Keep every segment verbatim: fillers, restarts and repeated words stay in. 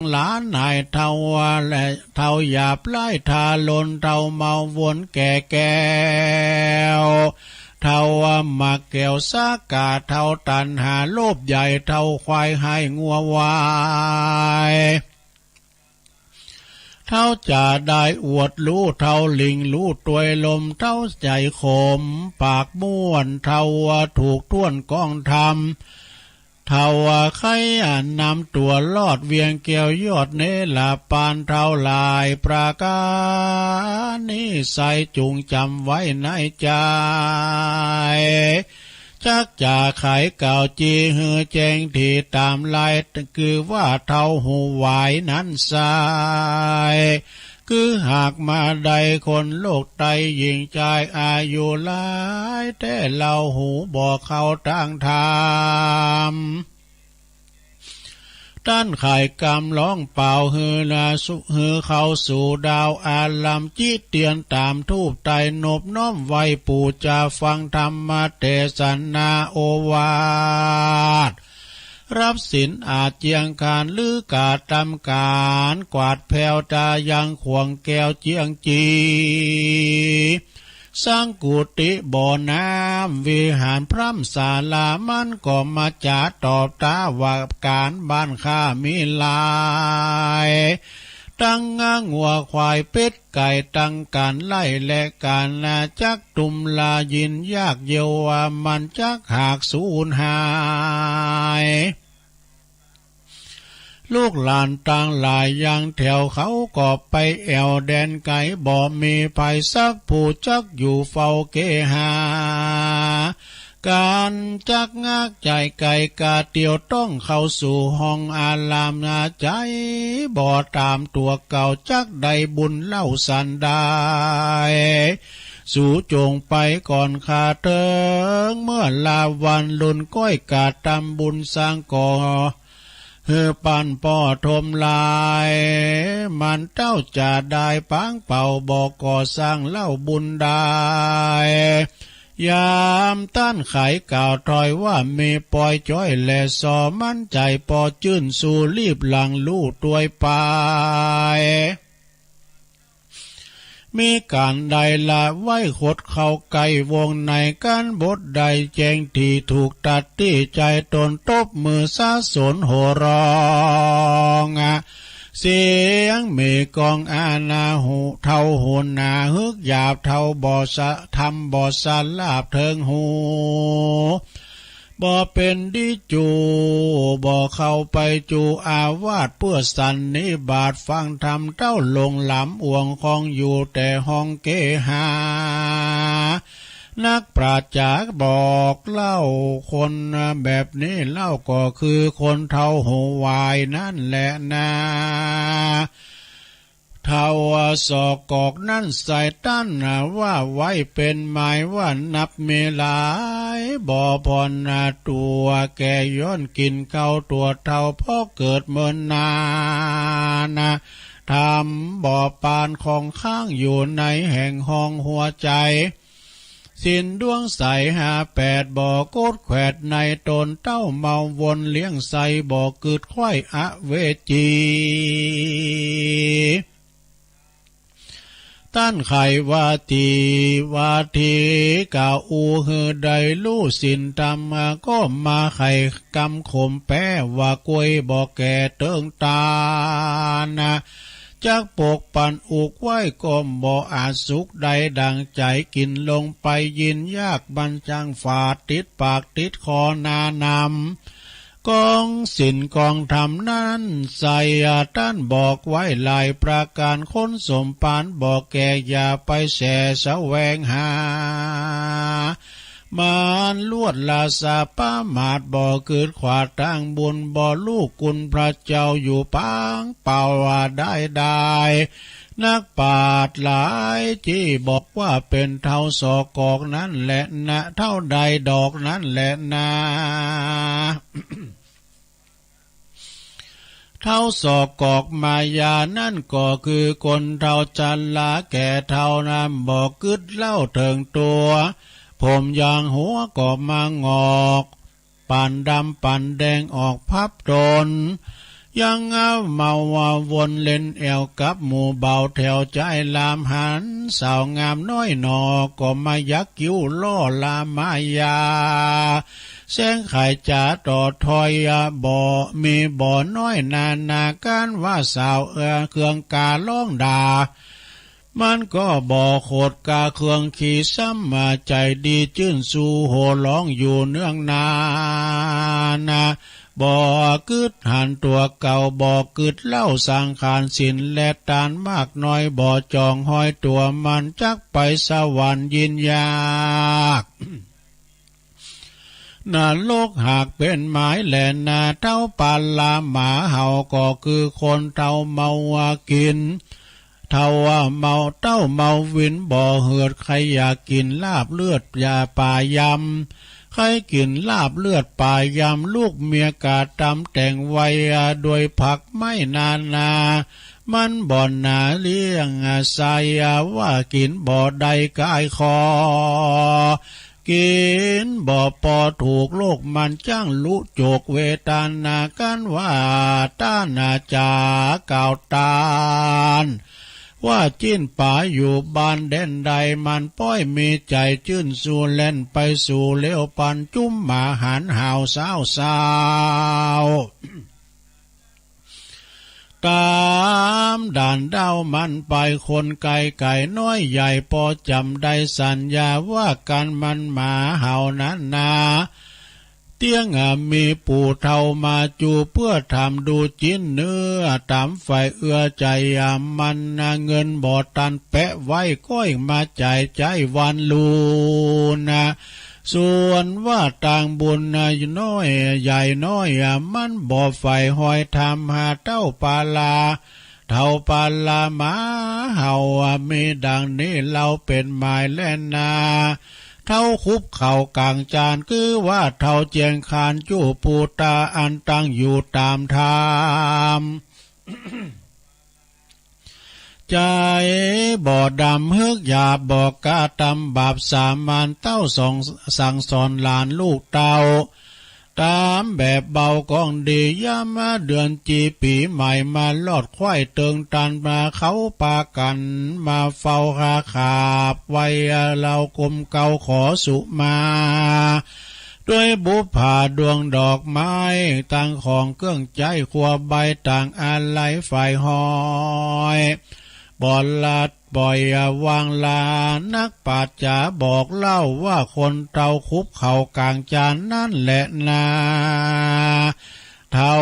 หลานนายเฒ่าและเฒ่าหยาบไร้ทารุณ เฒ่าเมาวนแก่แก้ว เฒ่าหมากแก้วสากา เฒ่าตัณหาโลภใหญ่ เฒ่าควายไห้งัววาย เฒ่าจะได้อวดรู้ เฒ่าหลิ่งลู่ตวยลม เฒ่าใจ๋ขมปากม้วน เฒ่าถูกถ้วนกองธรรม เฒ่าใค่นำตั๋วรอด เวียงแก้วยอดเนรปาน เฒ่าหลายประก๋านนี้ ใส่จุ่งจ๋ำไว้ในใจ๋ จักจะไขกล่าวจี้หื้อแจ้งดีต๋ามลาย คือว่าเฒ่าหูหวายนั้นไส้ คือหากมาได้คนโลกไต้หญิงจาย อายุหลายแต๊เล่า หูบ่เข้าตางธรรม ต้านไขกำร้องเป่าหื้อลาสุ หื้อเข้าสู่ดาวอาราม จิเตียนต๋ามธูปไต้ นบน้อมไหว้ปู่จา ฟังธรรมเตสนาโอวาท รับศีลอาจเจียงคาน ลือกาตำก๋าน กวาดแผ้วตายังขวงแก้วเจียงจี สร้างกุฏิบ่อน้ำ วิหารพร่ำศาลา มันก็มาจ๋าตอบต๋าว่า ก๋านบ้านข้ามีหลาย ตังงัวควายเป็ดไก่ ตังก๋านไฮ่และก๋านนา จักตุ้มลายินยากเยียะว่า มันจักหากสูญหาย ลูกหลานตังหลายยังแถว เขาก็ไปแอ่วแดนไก๋ บ่มีใผสักผู้จักอยู่เฝ้าเกหา ก๋านจักงักใจ๋ไก๋ ก๋าเตียวต้องเข้าสู่ห้องอารามนา ใจ๋บ่ต๋ามตั๋วเก่า จักได้บุญเล่าสันใด สูจงไปก่อนข้าเถิง เมื่อลาวันลุน ก้อยกาตำบุญสร้างก่อ หื้อปันป้อถมลาย มันเต้าจะได้ปางเป่า บ่ก่อสร้างเล่าบุญได้ ยามต้านไขกล่าวถอยว่า มีปอยจ้อยแลสอ มันใจ๋ปอจื้นสู่ รีบหลั่งลู่ตวยไป มีก๋านใดละไหว้ขดเข้าใก้วงใน ก๋านบทใดแจ้งดีถูกตัดตี้ใจ๋ต๋น ตบมือสรรเสริญโห่ร้อง เสียงมีก้องอานาหู เฒ่าหูหนา ฮึกหยาบเฒ่าบ่สะ ธรรมบ่สลาบเถิงหู บ่เป๋นตี้จู บ่เข้าไปจูอาวาส เปื้อสันนิบาตฟังธรรม เต้าหลงหลำอ่วงคองอยู่แต่ห้องเกหา นักปราชญ์บอกเล่าคนแบบนี้เล่า ก็คือคนเฒ่าหูหวายนั้นแหละนา เฒ่าสอกกอกนั้นไส้ ต้านว่าไว้เป๋นหมายว่านับมีหลาย บ่ผ่อนตั๋วแก่ย้อนกิ๋นข้าวตั๋วเฒ่า เพราะเกิดเมินนาน ธรรมบ่ปานของข้างอยู่ในแห่งห้องหัวใจ๋ ศีลดวงใสห้าแปดบ่กดแขวดในต๋น เต้าเมาวนเลี้ยงไส้บ่กึ๊ดไขว่อเวจี ต้านไขว่าตี้ ว่าตี้กล่าวอู้หื้อได้ฮู้ศีลธรรม ก็มาไขกำขมแปว่า กล้วยบ่แก่เติงต๋านา จักปกปันอุกไว้ก็บ่อาจสุขได้ดั่งใจ๋ กิ๋นลงไปยินยาก มันจั้งฝาดติดปากติดคอนานำ กองศีลกองธรรมนั้นไส้ ต้านบอกไว้หลายประก๋าน คนสมภารบ่แก่อย่าไปแสแสวงหา มันลวดราชาประมาทบ่กึ๊ดขวาดตางบุญ บ่ฮู้คุณพระเจ้าอยู่ปางเป่าได้ได้ นักปราชญ์หลายตี้บอกว่าเป๋นเฒ่าสอกกอกนั้นแหละนา เฒ่าใดดอกนั้นแหละนา เฒ่าสอกกอกมายานั้นก็คือคนเฒ่าชราแก่เฒ่านั้นบ่กึ๊ดเล่าเถิงตั๋ว ผมยางหัวก็มางอก ปานดำปานแดงออกพับต๋น ยังเมาวนเล่นแอ่วกับหมู่บ่าวแถวจ๊ายลาม หันสาวงามน้อยหนอ ก็มายักกิ้วล่อลามายา แสงไขจ๋าต่อถ้อยบ่ มีบ่น้อยนานา ก้านว่าสาวเอือเคืองการ้องด่า มันก็บ่โขดกาเคือง ขี้ซ้ำมาใจ๋ดีจื้นซู่ โห่ฮ้องอยู่เนืองนานนา บ่กึ๊ดหันตั๋วเก่า บ่กึ๊ดเล่าสังขารศีลและตานมากน้อย บ่จ๋องฮอยตั๋วมันจักไปสวรรค์ยินยาก นรกหากเป๋นหมายแลนา เฒ่าปาลาหมาเห่า ก็คือคนเฒ่าเมาว่ากิ๋น เฒ่าว่าเมา เต้าเมาวินบ่เหือด ใค่อยากกิ๋นลาบเลือดยาป่ายำ ใค่กิ๋นลาบเลือดป่ายำ ลูกเมียกาตำแต่งไว้โดยผักไม้นานา มันบ่หนาเลี้ยงใส่ ว่ากิ๋นบ่ได้ก้ายคอ กิ๋นบ่ปอถูกโลก มันจั้งลุโจกเวตนา ก้านว่าต้านจ๋ากล่าวตาน ว่าจิ๊นป๋าอยู่บ้านแดนใด มันป้อยมีใจ๋จื้นซู่ แล่นไปสู่เลวปันจุ้มหมาหันห่าวซ้าวซ้าว ต๋ามด่านเด้ามันไป คนไก๋ไก๋น้อยใหญ่ ปอจ๋ำได้สัญญา ว่ากั๋นมันหมาเห่านั้นนา เตี้ยงมีปู่เฒ่ามาจู เปื้อถามดูจิ๊นเนื้อ ต๋ามใฝ่เอื้อใจ๋มันนา เงินบ่ตันแปะไว้ ก้อยมาจ่ายใจ๊วันลูนา ส่วนว่าตางบุญน้อยใหญ่น้อย มันบ่ใฝ่ฮอยธรรมหาเฒ่าปาลา เฒ่าปาลาหมาเห่า มีดังนี้เล่าเป๋นหมายแลนา เฒ่าคุบเข่าก๋างจาน คือว่าเฒ่าเจียงคานจุปูตา อันตั้งอยู่ต๋ามธรรม ใจ๋บ่ดำเฮือกหยาบ บ่กระตำบาปสามาน เต้าสองสั่งสอนหลานลูกเต้า ต๋ามแบบเบาก้องดี ยามเดือนจีปี๋ใหม่มาลอด ใคว่เติงตันมา เขาปากั๋นมาเฝ้าคาขาบไว้ เฮากุมเกล้าขอสุมา ด้วยบุปผาดวงดอกไม้ ตังของเครื่องใจ๊ครัวใบต่างอาลัยฝ่ายฮอย บ่ละป่อยวางลา นักปราชญ์บอกเล่าว่าคนเฒ่าคุบเข่าก๋างจานนั้นแหละนา เฒ่า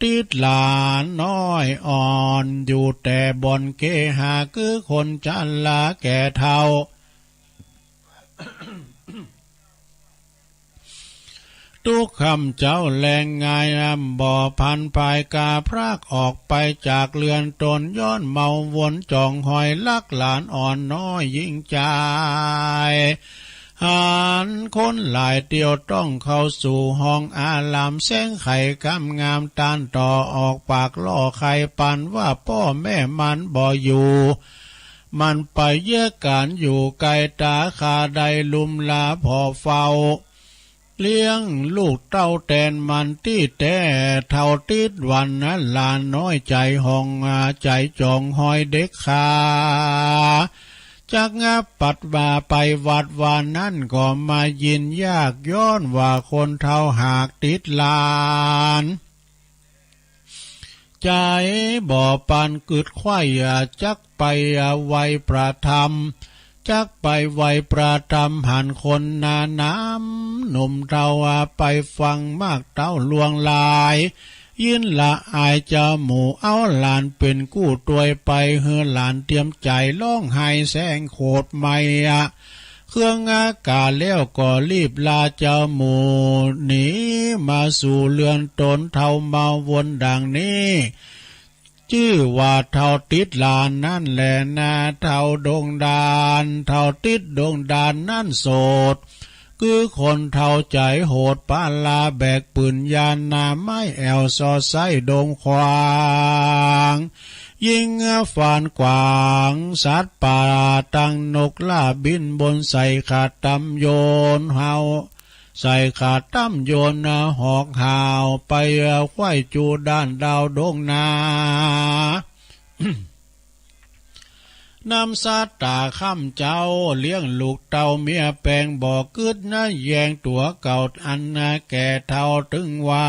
ติดหลานน้อยอ่อน อยู่แต่บ่อนเกหา คือคนชราแก่เฒ่า ตุ๊กค่ำเจ๊าแลงงาย บ่พันภายกาพรากออกไปจากเฮือนตน ย้อนเมาวนจ๋องฮอยลักหลานอ่อนน้อยหญิงจาย หันคนหลายเตียวต้องเข้าสู่ห้องอาราม แสงไขกำงามต้านต่อออกปากล่อไขปันว่าป้อแม่มันบ่อยู่ มันไปเยียะก๋านอยู่ไก๋ ต๋าข้าได้ลุมลาผ่อเฝ้า เลี้ยงลูกเต้าแตนมันตี้แต๊ เฒ่าติดวันนั้นหลานน้อยใจ๋ห่อง ใจ๋จ๋องฮอยเด็กขา จักงับปัดว่าไปวัดวานั้น ก็มายินยาก ย้อนว่าคนเฒ่าหากติดหลาน ใจ๋บ่ปานกึ๊ดใค่ จักไปไหว้ประธรรม จักไปไหว้ประธรรม หันคนหน้าหนามหนุ่มเฒ่าไปฟังมากเต้าล่วงหลาย ยินละอายจาหมู่ เอาหลานเป๋นกู้ตวยไป หื้อหลานเตียมใจ๋ร้องไห้แสงโขดไหม้ เครื่องอาก๋าแล้วก็รีบลาจาหมู่ หนีมาสู่เฮือนตน เฒ่าเมาวนดังนี้ จื้อว่าเฒ่าติดหลานนั้นแหละนา เฒ่าดงดาน เฒ่าติดดงดานนั้นโสด คือคนเฒ่าใจ๋โหด ปาลาแบกปืนยานา ไม้แอ่วซอไส้ดงขวาง ยิงฟานขวางสัตว์ป่า ตังนกล่าบินบนใส่ ขาดตำโยนเฮา ใส่ขาตั้มโยนหอกห่าวไป ไขว้จูด้านดาวดวงนา นำสาต๋าค่ำเจ๊า เลี้ยงลูกเต้าเมียแปง บ่กึ๊ดนะแยงตั๋วเก่า อันนะแก่เฒ่าตึงวา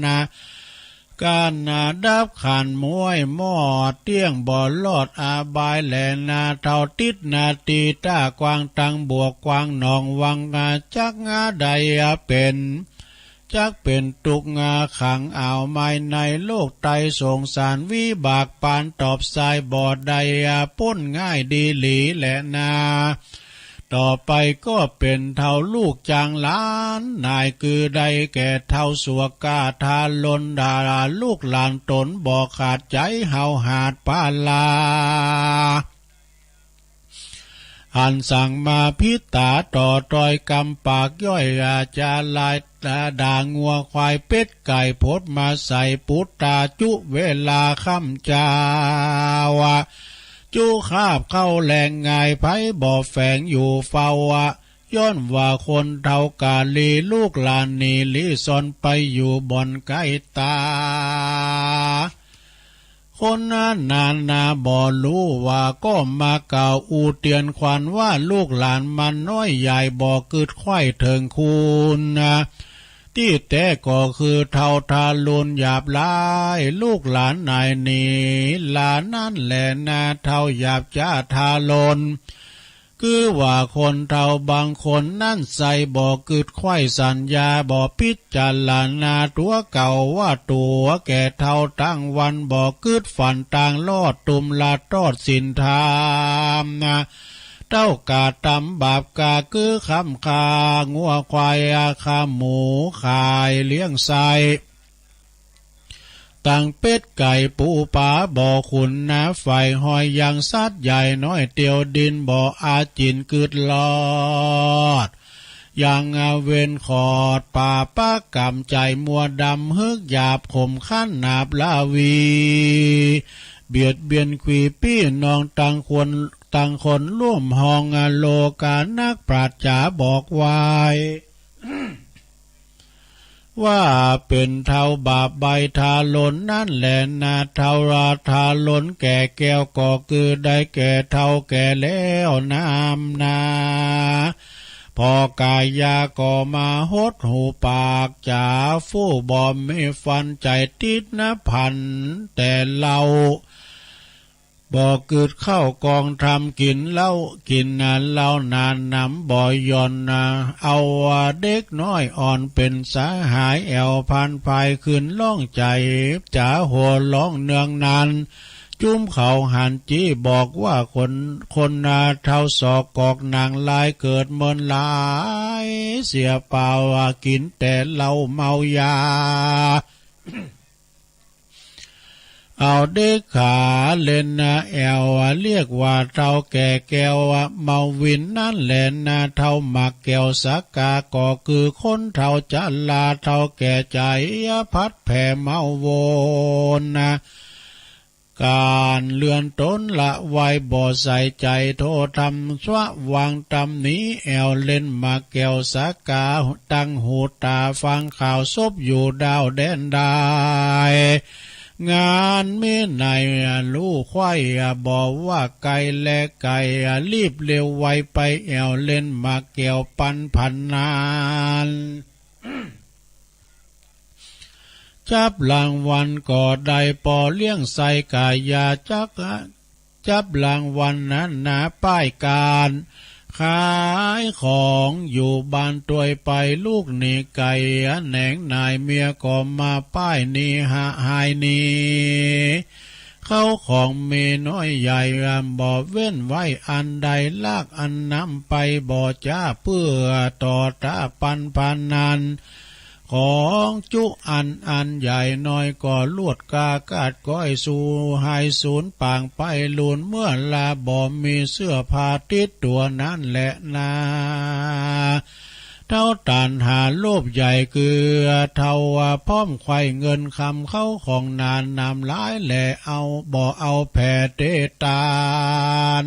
นะ ก๋านนะดับขันม้วยมอด เตี้ยงบ่รอดอบายแลนา เฒ่าติดนาตีต้ากวาง ตังบวกกวางหนองวัง จักงาใดเป๋น จักเป๋นตุ๊กข์ขังอ่าวมายในโลกไตรสงสาร วิบากปานตอบสายบ่ได้ป๊นง่ายดีหลีแลนา ต่อไปก็เป๋นเฒ่าลูกจางหลานนาย คือได้แก่เฒ่าสัวกาทาลนดา ลูกหลานต๋นบ่ขาดใจ๋ เฮาหาดปาลา อันสั่งมาผิดต๋าต่อตอย กำปากย่อยอาจาลาย ด่างัวควายเป็ดไก่ ผดมาใส่ปุตตาจุเวลาค่ำเจ๊า จุคาบเข้าแลงงาย ไผบ่แฝงอยู่เฝ้า ย้อนว่าคนเฒ่ากาลี ลูกหลานหนีลี้ซ่อนไปอยู่บ่อนไกลต๋า คนนั้นนานาบ่ฮู้ว่า ก็มากล่าวอู้เตียนขวัญว่า ลูกหลานมันน้อยใหญ่ บ่กึ๊ดไขว้เถิงคุณนะ ตี้แต๊ก็คือเฒ่าทารุณหยาบร้าย ลูกหลานนายหนี หลานนั้นแลนา เฒ่าหยาบจ๊าทารุณ คือว่าคนเฒ่าบางคนนั้นใส่ บ่กึ๊ดไขว้สัญญา บ่พิจารณาตั๋วเก่าว่าตั๋วแก่เฒ่าตังวัน บ่กึ๊ดฝันตางรอด ตุ้มละตอดศีลธรรมนะ เต้ากาตำบาปกา คือค่ำฆ่างัวควาย ฆ่าหมูขายเลี้ยงไส้ ตังเป็ดไก่ปูปลาบ่ขุนนะ ไฟห้อยยังสัตว์ใหญ่น้อยเตียวดิน บ่อาจิณกึ๊ดรอด ยังเวรขอดปาปะกรรม ใจ๋มัวดำ ฮึกหยาบขมขั้นหนาบละวี เบียดเบียนขวีปี้น้อง ตังคน ตังคนร่วมห้อง โลกานักปราชญ์จ๋าบอกไว้ ว่าเป๋นเฒ่าบาปใบทารุณนั้นแลนา เฒ่าทารุณแก่แก้ว ก็คือได้แก่เฒ่าแก่แล้วนำนา ผ่อกายาก็มาหดหูปากจ๋า ฟู่บ่มีฟัน ใจ๋ติดนะพันแต่เหล้า บ่กึ๊ดเข้ากองธรรม กิ๋นเหล้า กิ๋นเหล้านานหนำบ่หย่อนนะ เอาเด็กน้อยอ่อนเป๋นสหาย แอ่วพันภายขึ้นร้องใจ๋จ๋า หัวร้องเนืองนัน จุมเขาหันจี้บอกว่า คน คนนาเฒ่าสอกกอกหนังลาย เกิดเมินหลายเสียเปล่า กิ๋นแต่เหล้าเมายา เอาเด็กขาเล่นนะแอ่ว เรียกว่าเฒ่าแก่แก้ว เมาวินนั้นแลนา เฒ่าหมากแก้วสักกา ก็คือคนเฒ่าจรา เฒ่าแก่ใจ๋พัดแผ่เมาวนนะ ก๋านเลือนต๋นละไว้ บ่ใส่ใจ๋โทษธรรม สะวางตำหนีแอ่ว เล่นหมากแก้วสักกา ตั้งหูต๋าฟังข่าว ศพอยู่ดาวแดนได้ งานมีในลูกไขว้ บ่ว่าไกลและไก๋ รีบเร็วไวไปแอ่ว เล่นหมากแก้วปันพนัน จับรางวัลก็ได้ปอเลี้ยงไส้ก๋ายา จัก จับรางวัลนั้นนา ป้ายก๋านขายของอยู่บ้านตวยไป ลูกหนีไก๋แหนงนาย เมียก็มาป้ายหนีหาหายหนี เข้าของมีน้อยใหญ่บ่เว้นไว้อันใด ลากอันนำไปบ่จ๊า เปื้อต่อต้าปันพนัน ของจุอันอันใหญ่น้อยก็ลวดกากาดก้อย สูญหายสูญปางไปลูน เมื่อลาบ่มีเสื้อผ้าติดตั๋วนั้นแลนา เฒ่าตัณหาโลภใหญ่คือเฒ่าว่าพร้อมใคร่เงินคำเข้าของหนาหนำหลายแล เอา บ่เอาแผ่เตตา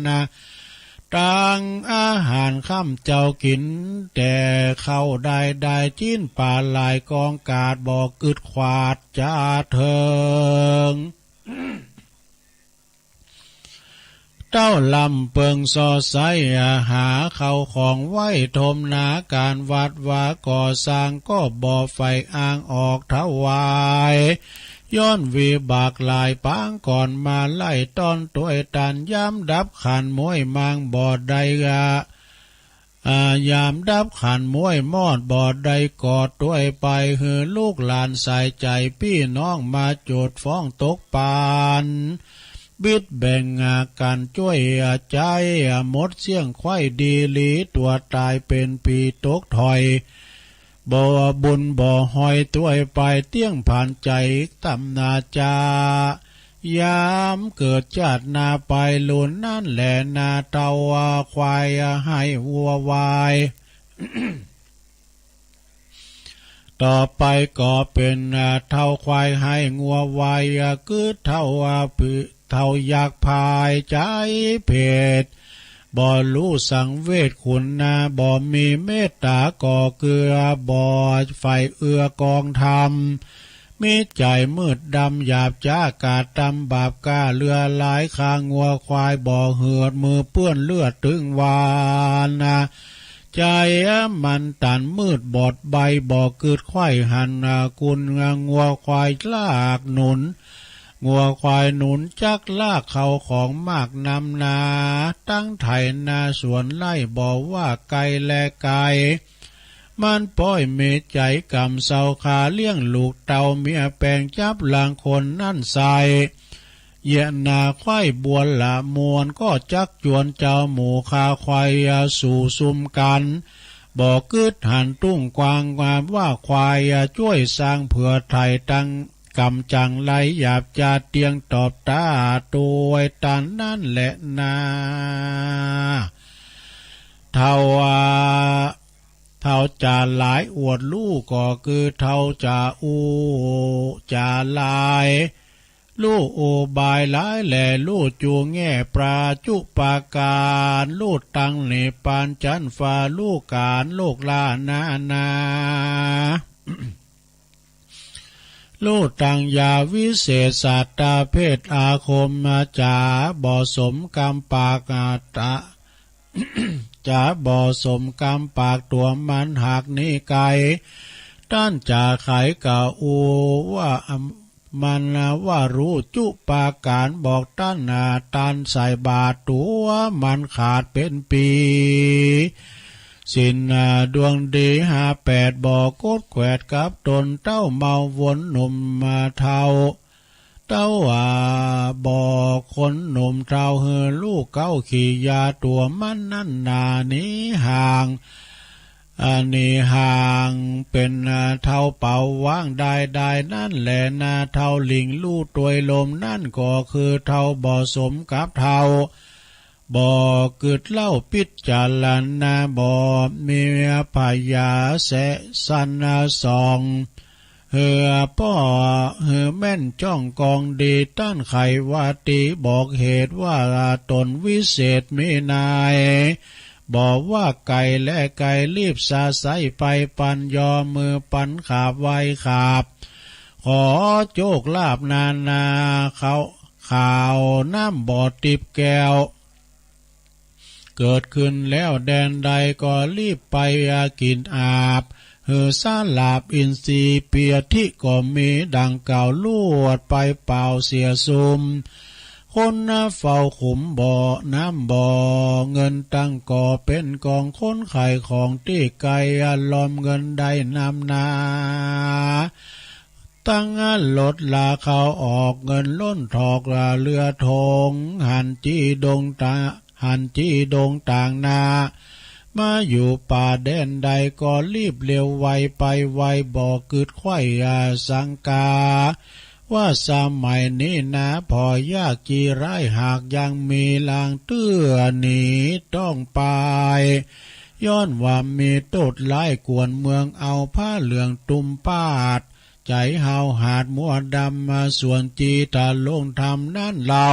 นะ ตังอาหารค่ำเจ้ากิ๋นแต่ข้าวได้ ได้จิ๊นป๋าหลายกองกาด บ่กึ๊ดขวาดจ๋าเถิง เต้าลำเปิงส่อใสหาข้าวของไว้ถมนา ก๋านวัดวาก่อสร้างก็บ่ใฝ่อ้างออกถวาย ย้อนวิบากหลายปางก่อนมาไล่ต้อนตวยตัน ยามดับขันม้วยมางบ่ได้อะ อ่า ยามดับขันม้วยมอดบ่ได้ก่อตวยไป หื้อลูกหลานสายใจ๋ปี้น้องมาจุดฟ้องตกปาน บิดแบ่งกั๋นจ้วยใจ๊ หมดเสี้ยงไขว้ดีหลี ตั๋วต๋ายเป๋นผีตกถอย บ่บุญบ่ฮอยตวยไป เตี้ยงผานใจ๋ตำนาจา ยามเกิดจาติหน้าไป ลุนนั้นแหละนาเฒ่าควายไห้งัววาย ต่อไปก็เป๋นเฒ่าควายไห้งัววาย กึ๊ดเฒ่า เฒ่าอยากผายใจ๋เผด บ่ฮู้สังเวชคุณนา บ่มีเมตต๋าก็คือบ่ใฝ่เอื้อกองธรรม มีใจ๋มืดดำหยาบจ๊า ก๋าตำบาปก้าเหลือหลาย ฆ่างัวควายบ่หืด มือเปื้อนเลือดตึงวานา ใจ๋มันตันมืดบอดใบ้ บ่กึ๊ดไขว้หันคุณ งัวควายลากหนุน งัวควายหนุนจักลากเข้าของมากนำนา ตังไถนาสวนไฮ่ บ่ว่าไก๋และไก๋ มันป้อยมีใจ๋ก๋ำเศร้าขา เลี้ยงลูกเต้าเมียแป๋ง จับหลังคนนั้นใส่ เยียะนาไขว้บัวละมวล ก็จักจวนเจ้าหมู่ฆ่าควายสู่ซุมกั๋น บ่กึ๊ดหันตุ้งกว้างงามว่าควายจ้วยสร้างเผื่อไถ่ตังก๋ำจั่งไรหยาบจาเตียงตอบตาตวยตันนั้นแหละนา เฒ่า เฒ่าจ๋าหลายอวดฮู้ ก็คือเฒ่าจ๋าอู้จ๋าหลาย ฮู้อุบายหลาย และฮู้จูแง่ปราจุปาก๋าร ฮู้ตังนิพพานจั๊นฟ้า ฮู้ก๋านโลกล้านานา ฮู้ตังยาวิเศษสัตตาเพศอาคมจ๋า บ่สมกำปากตะ จ๋าบ่สมกำปากตั๋วมันหากหนีไก๋ ต้านจ๋าไขกะอู้ว่า มันว่าฮู้จุปาก๋าร บอกต้านนา ต้านใส่บาตรตั๋วมันขาดเป๋นปี๋ ศีลดวงดีห้าแปด บ่กดแขวดกับตน เต้าเมาวนหนุ่มเฒ่า เต้าว่าบ่คนหนุ่มเฒ่า หื้อฮู้เก๊าขี้ยาตั๋วมันนั้นนา หนีห่าง อ่า หนีห่างเป๋นเฒ่าเป๋าว่างได้ได้ นั้นแหละนา เฒ่าหลิงฮู้ตวยลม นั้นก็คือเฒ่าบ่สมกับเฒ่า บ่กึ๊ดเล่าปิจารณา บ่มีผญาแสสันส่อง หื้อป้อหื้อแม่นจ้องกองดี ต้านไขว่าตี๋บอกเหตุว่าต๋นวิเศษมีใน บ่ว่าไก๋และไก๋ รีบสะใสไปปันยอมือปันขาบไหว้ขาบ ขอโจคลาภนานา เขา ขาวน้ำบ่อติ๊บแก้ว เกิดขึ้นแล้วแดนใดก็รีบไปกิ๋นอาบ หื้อสาลาบอินทรีย์เปียธิก็มีดังกล่าว ลวดไปเป่าเสียสุม คนเฝ้าขุมบ่อน้ำบ่อเงินตั้งก่อเป๋นกอง คนขายของตี้ไก๋ลอมเงินได้นำนา ตังลดราคาออกเงินล้นถอกเรือถง หันจี้ดงตา หันจี้ดงต่างนา มาอยู่ป่าแดนใดก็รีบเร็วไวไปไว บ่กึ๊ดไขว้สังกา ว่าสมัยนี้นาผ่อยากจีร้าย หากยังมีลางเตื้อหนีต้องไป ย้อนว่ามีโต้ษร้ายกวนเมือง เอาผ้าเหลืองตุ้มปาด ใจ๋เฮาหาดมัวดำมา ส่วนจีตะลงธรรมนั้นเล่า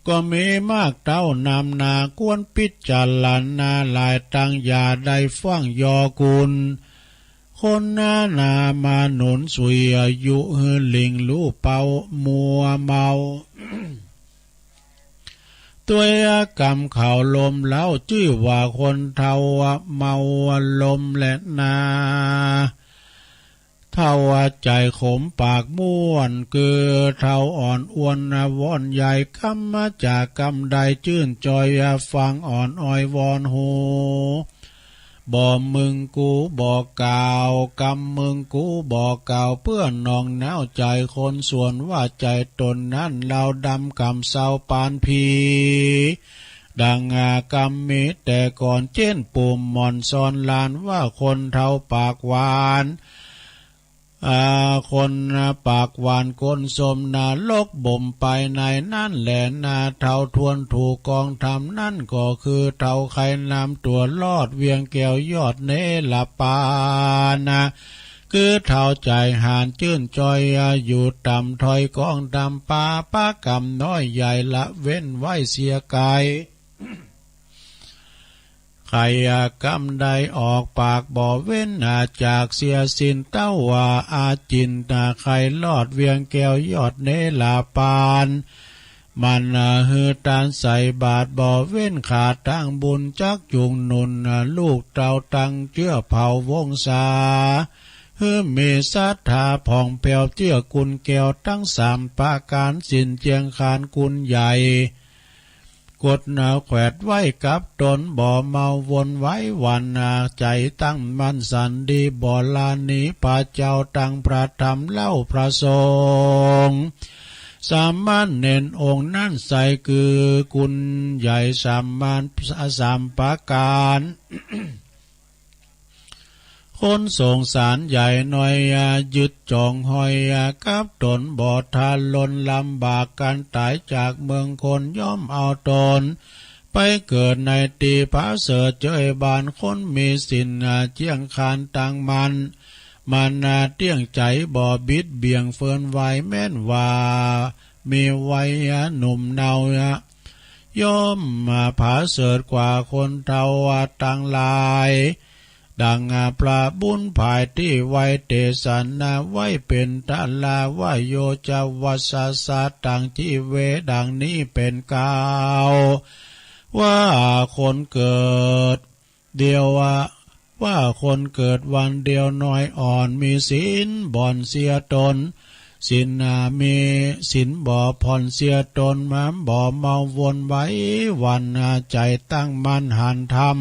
ก็มีมากเต้านำนา ควรพิจารณาหลายตัง อย่าได้ฟั่งยอกุณ คนนานามาหนุนสุย ยุหื้อหลิ่งลู่เปามัวเมา ตวยกรรมเขาลมเล้า จื้อว่าคนเฒ่าเมาลมแลนา เฒ่าใจขมปากม้วน คือเฒ่าอ่อนอ้วนวอนใหญ่ กรรมจากรรมใดจื้นจอยฟัง อ่อนอ้อยวอนฮู บ่มึงกูบ่กล่าว กรรมมึงกูบ่กล่าว เปื้อนหนองน้าวใจ๋คน ส่วนว่าใจ๋ต๋นนั้น เล้าดำกำเซาปานผี ดังกรรมมีแต่ก่อน เจ๊นปู่หม่อนสอนหลาน ว่าคนเฒ่าปากหวาน อ่า คนปากหวานก้นส้ม นรกบ่มไปในนั้นแลนา เฒ่าทวนถูกกองธรรม นั้นก็คือเฒ่าใค่นำตั๋วลอด เวียงแก้วยอดเนรปาน คือเฒ่าใจ๋หาญจื้นจอย อยู่ต่ำถ้อยกองธรรม ปาปะกรรมน้อยใหญ่ ละเว้นไว้เสียไกล ใค่กรรมใดออกปากบ่เว้น จากเสียสิ้น เต้าว่าอาจินนา ใค่ลอดเวียงแก้วยอดเนรปาน มันหื้อตานใส่บาตรบ่เว้น ขาดตังบุญจักจุงหนุน ลูกเต้าตังเจื้อเผ่าวงศา หื้อมีศรัทธาผ่องแผ้ว เจื้อกุณแก้วตังสามประก๋าน ศีลเจียงคานกุณใหญ่ กดแขวดไว้กับต๋น บ่เมาวนไหวหวั่น ใจ๋ตั้งมั่นสันดี บ่ละหนีพระเจ้าตังพระธรรมเล่าพระสงฆ์ สามเณรองค์นั้นใส่ คือกุณใหญ่สามประก๋าน คนสงสารใหญ่น้อย ยึดจ๋องห้อยกับต๋น บ่ทะลนลำบาก ก๋านต๋ายจากเมืองคน ย่อมเอาต๋นไปเกิดในตี้ผาเสริฐ เจยบานคนมีศีล เจียงคานตังมั่น มันเตี้ยงใจ๋ บ่บิดเบี่ยงเฟินไหว แม้นว่ามีวัยหนุ่มเนา ย่อมผาเสริฐกว่าคนเฒ่าตังหลาย ดังพระบุญผายตี้ไว้เตสนาไว้ เป๋นตะลาวโยจวัสสะตัง จีเว ดังนี้เป๋นเกล้า ว่าคนเกิดเดียว ว่าคนเกิดวันเดียวน้อยอ่อน มีศีลบ่อนเสียต๋น ศีลมีศีลบ่ผ่อนเสียต๋น มาบ่เมาวนไหวหวั่น ใจ๋ตั้งมั่นหันธรรม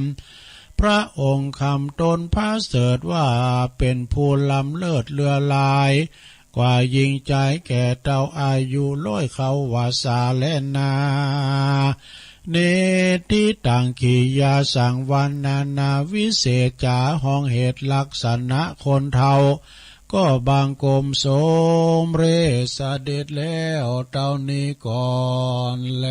พระองค์คำต๋นผาเสริฐ ว่าเป๋นผู้ล้ำเลิศเลือหลาย กว่าญิงจายแก่เฒ่า อายุร้อยเข้าวัสสาแลนา เนติตัง กิริยาสังวร นานาวิเศษจา ห้องเหตุลักษณะคนเฒ่า ก็บังคมสมเร็จเสด็จแล้วเต้านี้ก่อนแล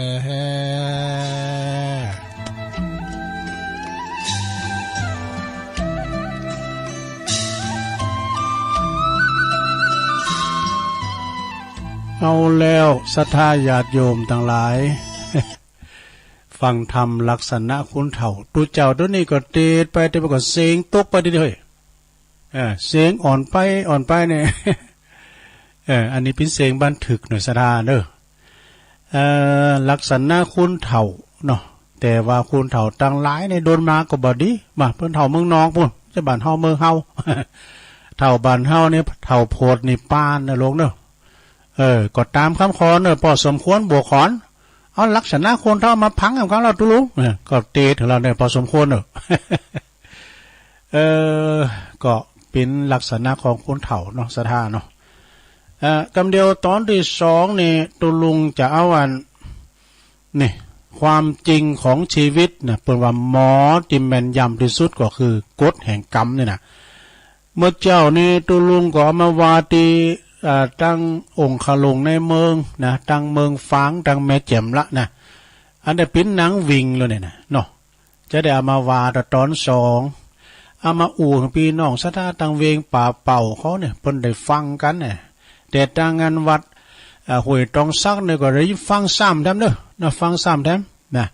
เอาแล้วศรัทธาญาติโยมตังหลาย ฟังธรรมลักษณะคนเฒ่า ตุ๊เจ้าตุ๊นี้ก็เตสไป เตสไปก็เสียงตกไปทีเดียว เออ เสียงอ่อนไป อ่อนไปเนี่ย เออ อันนี้เป๋นเสียงบันทึกเนาะศรัทธาเนาะ เอ่อ ลักษณะคนเฒ่าเนาะ แต่ว่าคนเฒ่าตังหลายเนี่ยโดนมาก็บ่ดี มาเปิ้นเฒ่าเมืองนอกปู้น จะบ้านเฮาเมืองเฮา เฒ่าบ้านเฮาเนี่ย เฒ่าโผดนิพพานนะลูกเนาะ เออ ก็ต๋ามกำขวัญเนาะ ปอสมควรบวกขวัญ เอาลักษณะคนเฒ่ามาพังกำกั๋นแล้วตุ๊ลุง เออ ก็เตสเถิงแล้วเนี่ย ปอสมควรเนาะ เออ ก็เป๋นลักษณะของคนเฒ่าเนาะศรัทธาเนาะ เอ่อ กำเดียวต๋อนตี้สองนี่ตุ๊ลุงจะเอาอัน นี่ ความจริงของชีวิตนะ เปิ้นว่าหมอตี้แม่นยำตี้สุดก็คือกฎแห่งกรรมนี่นะ เมื่อเจ๊านี่ตุ๊ลุงก็เอามาว่าตี้ อ่า ตังองค์ขลุงในเมืองนะ ตังเมืองฝาง ตังแม่แจ่มละนะ อันนี้เป๋นหนังวิ่งเลยเนี่ยนะเนาะ จะได้เอามาว่าต๋อนสอง เอามาอู้หื้อปี้น้องศรัทธาตังเวงป่าเป่าเขาเนี่ย เปิ้นได้ฟังกั๋นเนี่ย แต่ตังงานวัด อ่า ห้วยตองสักเนี่ยก็ได้ฟังซ้ำแถมเนาะ นะ ฟังซ้ำแถมนะ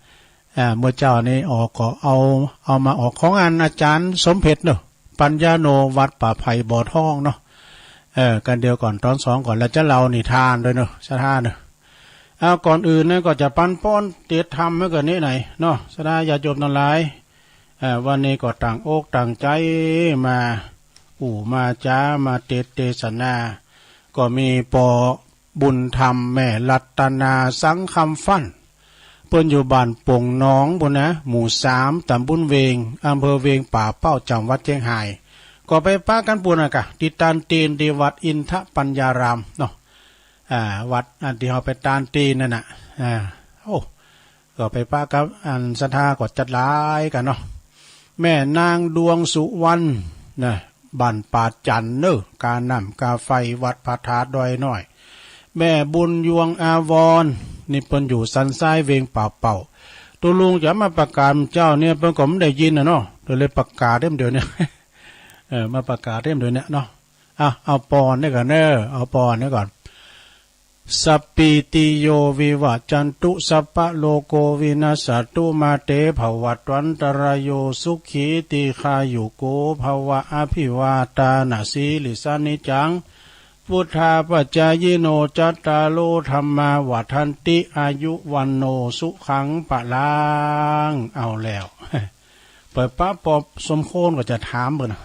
อ่า เมื่อเจ๊านี้ออกก็เอา เอามาออกของอันอาจ๋ารย์สมเพ็ชเนาะ ปัญญาโน วัดป่าไผ่บ่อทองเนาะ เออ กั๋นเดี๋ยวก่อนต๋อนสองก่อน แล้วจะเล่านิทานตวยเนาะ ศรัทธาเนาะ เอา ก่อนอื่นนะก็จะปันป้อนเตสธรรมไว้ก่อนนิดหน่อยเนาะ ศรัทธาญาติโยมตังหลาย เอ่อ วันนี้ก็ตั้งอกตั้งใจ๋มาอู้มาจ๋า มาเตสน์เตสนา ก็มีป้อบุญธรรมแม่รัตนาสังคำฟั่น เปิ้นอยู่บ้านป่งหนองปู้นนะ หมู่สาม ต๋ำบลเวง อำเภอเวียงป่าเป้า จังหวัดเจียงฮาย ก็ไปปะกั๋นปู้นนะก่ะ ตี้ตานตีน ตี้วัดอินทปัญญารามเนาะ อ่า วัดอันตี้เฮาไปตานตีนนั่นน่ะ อ่า โอ้ ก็ไปปะกับอันศรัทธาก็จัดหลายกั๋นเนาะ แม่นางดวงสุวรรณนะ บ้านป่าจันเนาะ กาน้ำกาไฟ วัดพระธาตุดอยน้อย แม่บุญยวงอาวรณ์ นี่เปิ้นอยู่สันทรายเวียงป่าเป้า ตุ๊ลุงจะมาประกาศเจ๊าเนี่ย เปิ้นก็บ่ได้ยินน่ะเนาะ ก็เลยประกาศเดี๋ยวนี้ เออ มาประกาศเดี๋ยวนี้เนาะ อ่ะ เอาป้อนนี่ก่อนเนาะ เอาป้อนนี่ก่อน สัปปีติโยวิวัจจันตุ สัพพะโรโควินัสสะตุ มาเตภวัตวันตะราโย สุขีทีฆายุโกภะวะ อะภิวาทานะสีลิสสะ นิจจัง วุฑฒาปะจายิโน จัตตาโร ธัมมา วัฑฒันติ อายุ วัณโณ สุขัง พะลัง เอาแล้ว เปิดปะปอบสมควรก็จะถามเปิ้นน่ะ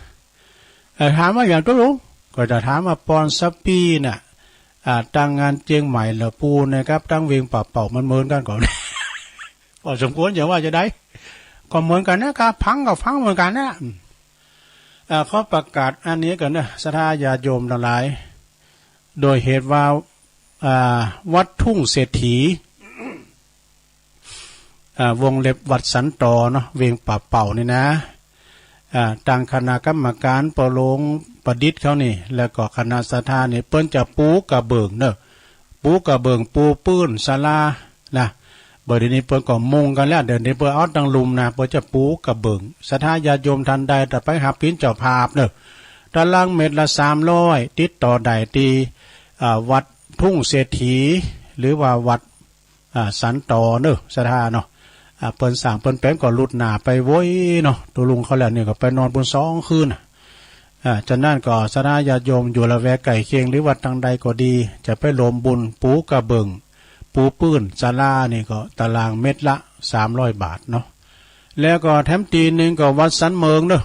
เอ่อ ถามว่าหยังตุ๊ลุง ก็จะถามว่าป้อนสัปปีน่ะ อ่า ตังงานเจียงใหม่เหลือปูนนะครับ ตังเวียงป่าเป้ามันเหมือนกั๋นก่อ ป้อสมควรจะว่าจะใด ก็เหมือนกั๋นนะครับ ฟังก็ฟังเหมือนกั๋นนะ อืม อ่า ขอประกาศอันนี้ก่อนนะ ศรัทธาญาติโยมตังหลาย โดยเหตุว่า อ่า วัดทุ่งเศรษฐี อ่า วงเล็บวัดสันตอเนาะ เวียงป่าเป้านี่นะ อ่า ตังคณะกรรมก๋านป้อหลวงประดิษฐ์เขานี่ แล้วก็คณะศรัทธานี่ เปิ้นจะปูกระเบื้องเนาะ ปูกระเบื้อง ปูปื๊นศาลานะ บ่าเดี่ยวนี้เปิ้นก็มุงกั๋นแล้ว เดี๋ยวนี้เปิ้นเอาตังลุ่มนะ เปิ้นจะปูกระเบื้อง ศรัทธาญาติโยมต้านใดจะไปหับเป๋นเจ้าภาพเนาะ ตารางเมตรละสามร้อย ติดต่อได้ตี้ อ่า วัดทุ่งเศรษฐี หรือว่าวัด อ่า สันตอเนาะ ศรัทธาเนาะ อ่า เปิ้นสร้างเปิ้นแป๋งก็ลุดหน้าไปโว้ยเนาะ ตุ๊ลุงเขาแล้วนี่ก็ไปนอนปู้นสองคืนน่ะ อ่า ฉะนั้นก็ศรัทธาญาติโยมอยู่ละแวกใก้เคียง หรือว่าตังใดก็ดี จะไปร่วมบุญปูกระเบื้อง ปูปื๊นศาลานี่ก็ตารางเมตรละสามร้อยบาทเนาะ แล้วก็แถมตี้นึ่งก็วัดสันเหมิงเนาะ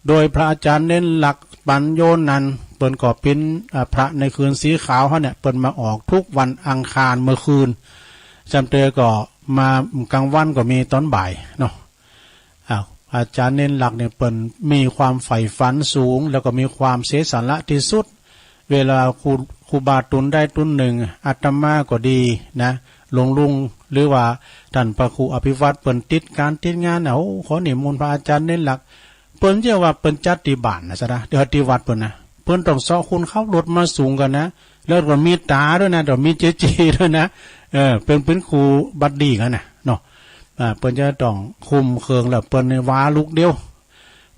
โดยพระอาจ๋ารย์เณรลักษณ์ ปัญโญนันท์ เปิ้นก็เป๋น อ่า พระในคืนสีขาวเฮาเนี่ย เปิ้นมาออกทุกวันอังคารเมื่อคืน จำเตอก็มาก๋างวันก็มีต๋อนบ่ายเนาะ อ่า อาจ๋ารย์เณรลักษณ์เนี่ยเปิ้นมีความใฝ่ฝันสูง แล้วก็มีความเสียสละตี้สุด เวลาครู ครูบาตุ๊นใดตุ๊นนึ่ง อาตมาก็ดีนะ หลวงลุง หรือว่าต้านพระครูอภิวัตร เปิ้นติดก๋านติดงานน่ะ โอ้ ขอนิมนต์พระอาจ๋ารย์เณรลักษณ์ เปิ้นเยียะว่าเปิ้นจัดตี้บ้านน่ะซะนะ เดี๋ยวตี้วัดเปิ้นนะ เปิ้นต้องเซาะคนขับรถมาสูงกั๋นนะ แล้วก็มีต๋าตวยนะ ต้องมีเจ๊ๆ ตวยนะ เออ เปิ้นเป๋นครูบัดดีกั๋นน่ะเนาะ อ่า เปิ้นจะต้องคุมเคิง แล้วเปิ้นนี่วาลุกเดียว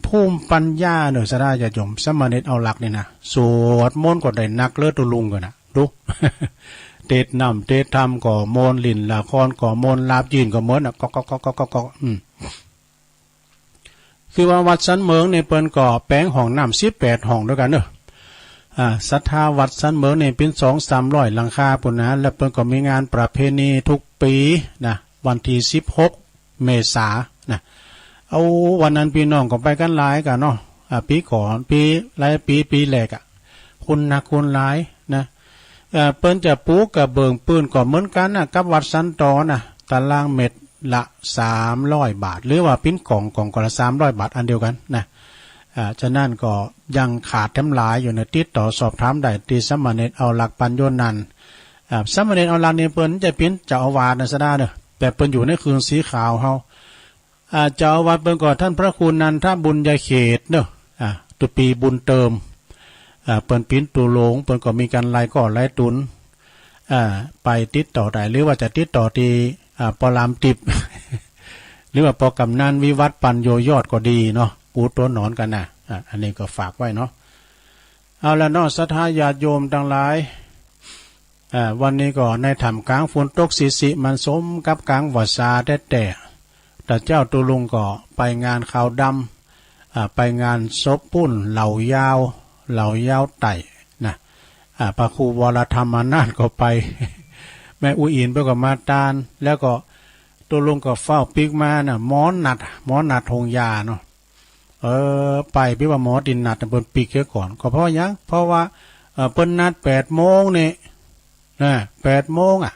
ภูมิปัญญาเนาะ ศรัทธาญาติโยม สามเณรเอาหลักนี่นะ สวดมนต์ก็ได้นักเลิศตุ๊ลุงกั๋นน่ะ ดู เตสน้ำเตสธรรมก็ม่วน หลิ้นละครก็ม่วน ลาบยื่นก็ม่วนน่ะ ก๊อกๆๆๆๆ อืม คือว่าวัดสันเหมิงนี่เปิ้นก็แป๋งห้องน้ำสิบแปดห้องตวยกั๋นเนาะ อ่า ศรัทธาวัดสันเหมิงนี่เป๋นสองสามร้อยหลังคาปู้นนะ แล้วเปิ้นก็มีงานประเพณีทุกปี๋นะ วันตี้สิบหกเมษานะ เอา วันนั้นปี้น้องก็ไปกั๋นหลายกั๋นเนาะ อ่า ปี๋ก่อน ปี๋ หลายปี๋ ปี๋แรกอะ คนนักคนหลายนะ เอ่อ เปิ้นจะปูกระเบื้องปื๊นก็เหมือนกั๋นนะ กับวัดสันตอนะ ตารางเมตรละสามร้อยบาท หรือว่าเป๋นก๋อง ก๋องก็ละสามร้อยบาทอันเดียวกั๋นนะ อ่า ฉะนั้นก็ยังขาดแถมหลายอยู่นะ ติดต่อสอบถามได้ตี้สามเณรเอาหลัก ปัญโญนันท์ อ่า สามเณรเอาหลักนี่เปิ้นจะเป๋นเจ้าอาวาสนะศรัทธาเนาะ แต่เปิ้นอยู่ในคืนสีขาวเฮา อ่า เจ้าอาวาสเปิ้นก็ต้านพระครูนันทบุญญาเขตเนาะ อ่า ตุ๊ปีบุญเติม อ่า เปิ้นเป๋นตุ๊หลง เปิ้นก็มีก๋านไล่ก้อไล่ตุ๊น อ่า ไปติดต่อได้ หรือว่าจะติดต่อตี้ อ่า ป้อหลามติ๊บ หรือว่าป้อกำนันวิวัฒน์ ปัญโญยอดก็ดีเนาะ ปูตั๋วหนอนกั๋นนะ อ่า อันนี้ก็ฝากไว้เนาะ เอาละเนาะ ศรัทธาญาติโยมตังหลาย เอ่อ วันนี้ก็ในท่ามกลางฝนตกสิๆ มันสมกับกลางพรรษาแต๊ๆ แต่เจ้าตุ๊ลุงก็ไปงานขาวดำ อ่า ไปงานศพปุ้นเหล่ายาว เหล่ายาวไต่นะ อ่า พระครูวรธรรมนาถก็ไป แม่อุ๊ยอิ๋นเปิ้นก็มาตาน แล้วก็ตุ๊ลุงก็เฝ้าปิ๊กมาน่ะ หมอนัด หมอนัดโฮงยาเนาะ เออ ไปปิ๊กว่าหมอตี้นัดน่ะเปิ้นปิ๊กเสียก่อน ก็เพราะหยัง เพราะว่า เอ่อ เปิ้นนัดแปดโมงนี่ นะ แปดโมงอะ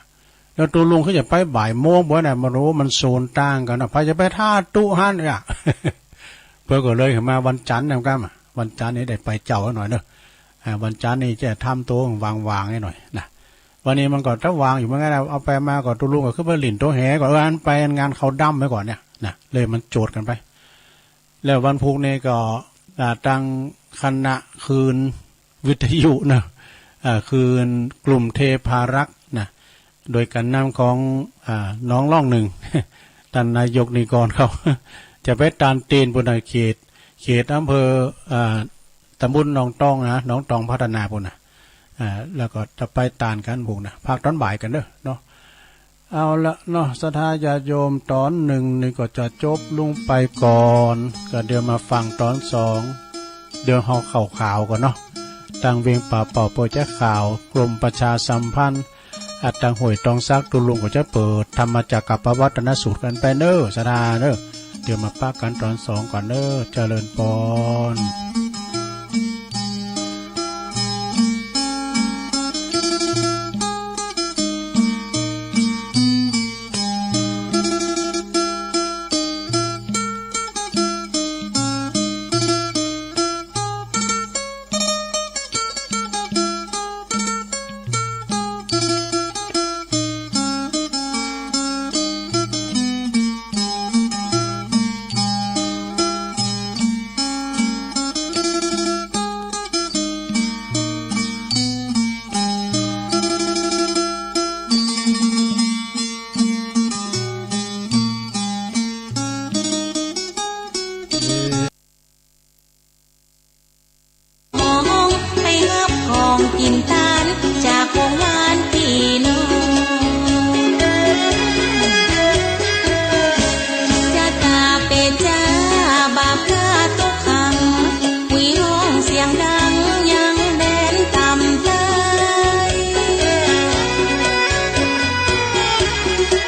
แล้วตุ๊ลุงก็จะไปบ่ายโมงบ่น่ะ มัน โอ้ มันโซนต่างกั๋นนะ ใผจะไปท่าตุ๊หั้นอะ เปิ้นก็เลยมาวันจันทร์นะ ครับ วันจันทร์นี่ได้ไปเจ๊าหน่อยเนาะ อ่า วันจันทร์นี่จะทำตั๋วว่างๆ ให้หน่อยนะ วันนี้มันก็จะว่างอยู่เหมือนกั๋นนะ เอาไปมาก็ตุ๊ลุงก็ขึ้นไปหลิ้นตั๋วแหก่อน เออ อันไปงานขาวดำไว้ก่อนเนี่ยนะ เลยมันโจทย์กั๋นไป แล้ววันพุธนี่ก็ อ่า ตั้งคณะคลื่นวิทยุนะ อ่า คลื่นกลุ่มเทพารักษ์นะ โดยก๋านนำของ อ่า น้องร่องนึ่ง ต้านนายกนิกรเขา จะไปตานเตนปุ้นน่ะ เขต เขตอำเภอ อ่า ตำบลหนองตองนะ หนองตองพัฒนาปุ้นน่ะ อ่า แล้วก็จะไปตานกั๋นพุ้นน่ะ ภาคตอนบ่ายกั๋นเน้อเนาะ เอาละเนาะ ศรัทธาญาติโยม ตอนหนึ่งนี่ก็จะจบลงไปก่อน ก็เดี๋ยวมาฟังตอนสอง เดี๋ยวเฮาเข้าข่าวก่อนเนาะ ตางเวียงป่าเป่าเปิ้นจะข่าว กรมประชาสัมพันธ์ อ่า ตางห้วยตองสัก ตุ๊ลุงก็จะเปิดธรรมจักรกัปปวัตตนสูตรกั๋นไปเน้อ ศรัทธาเน้อ เดี๋ยวมาปะกั๋นตอนสองก่อนเน้อ เจริญปอน มองไปฮับของกิ๋นตานจากโฮงหวานปี้น้อง จะต๋าเป๋นจาบาปกาตุ๊กขัง หวีฮ้องเสียงดังยังแดนต่ำไพล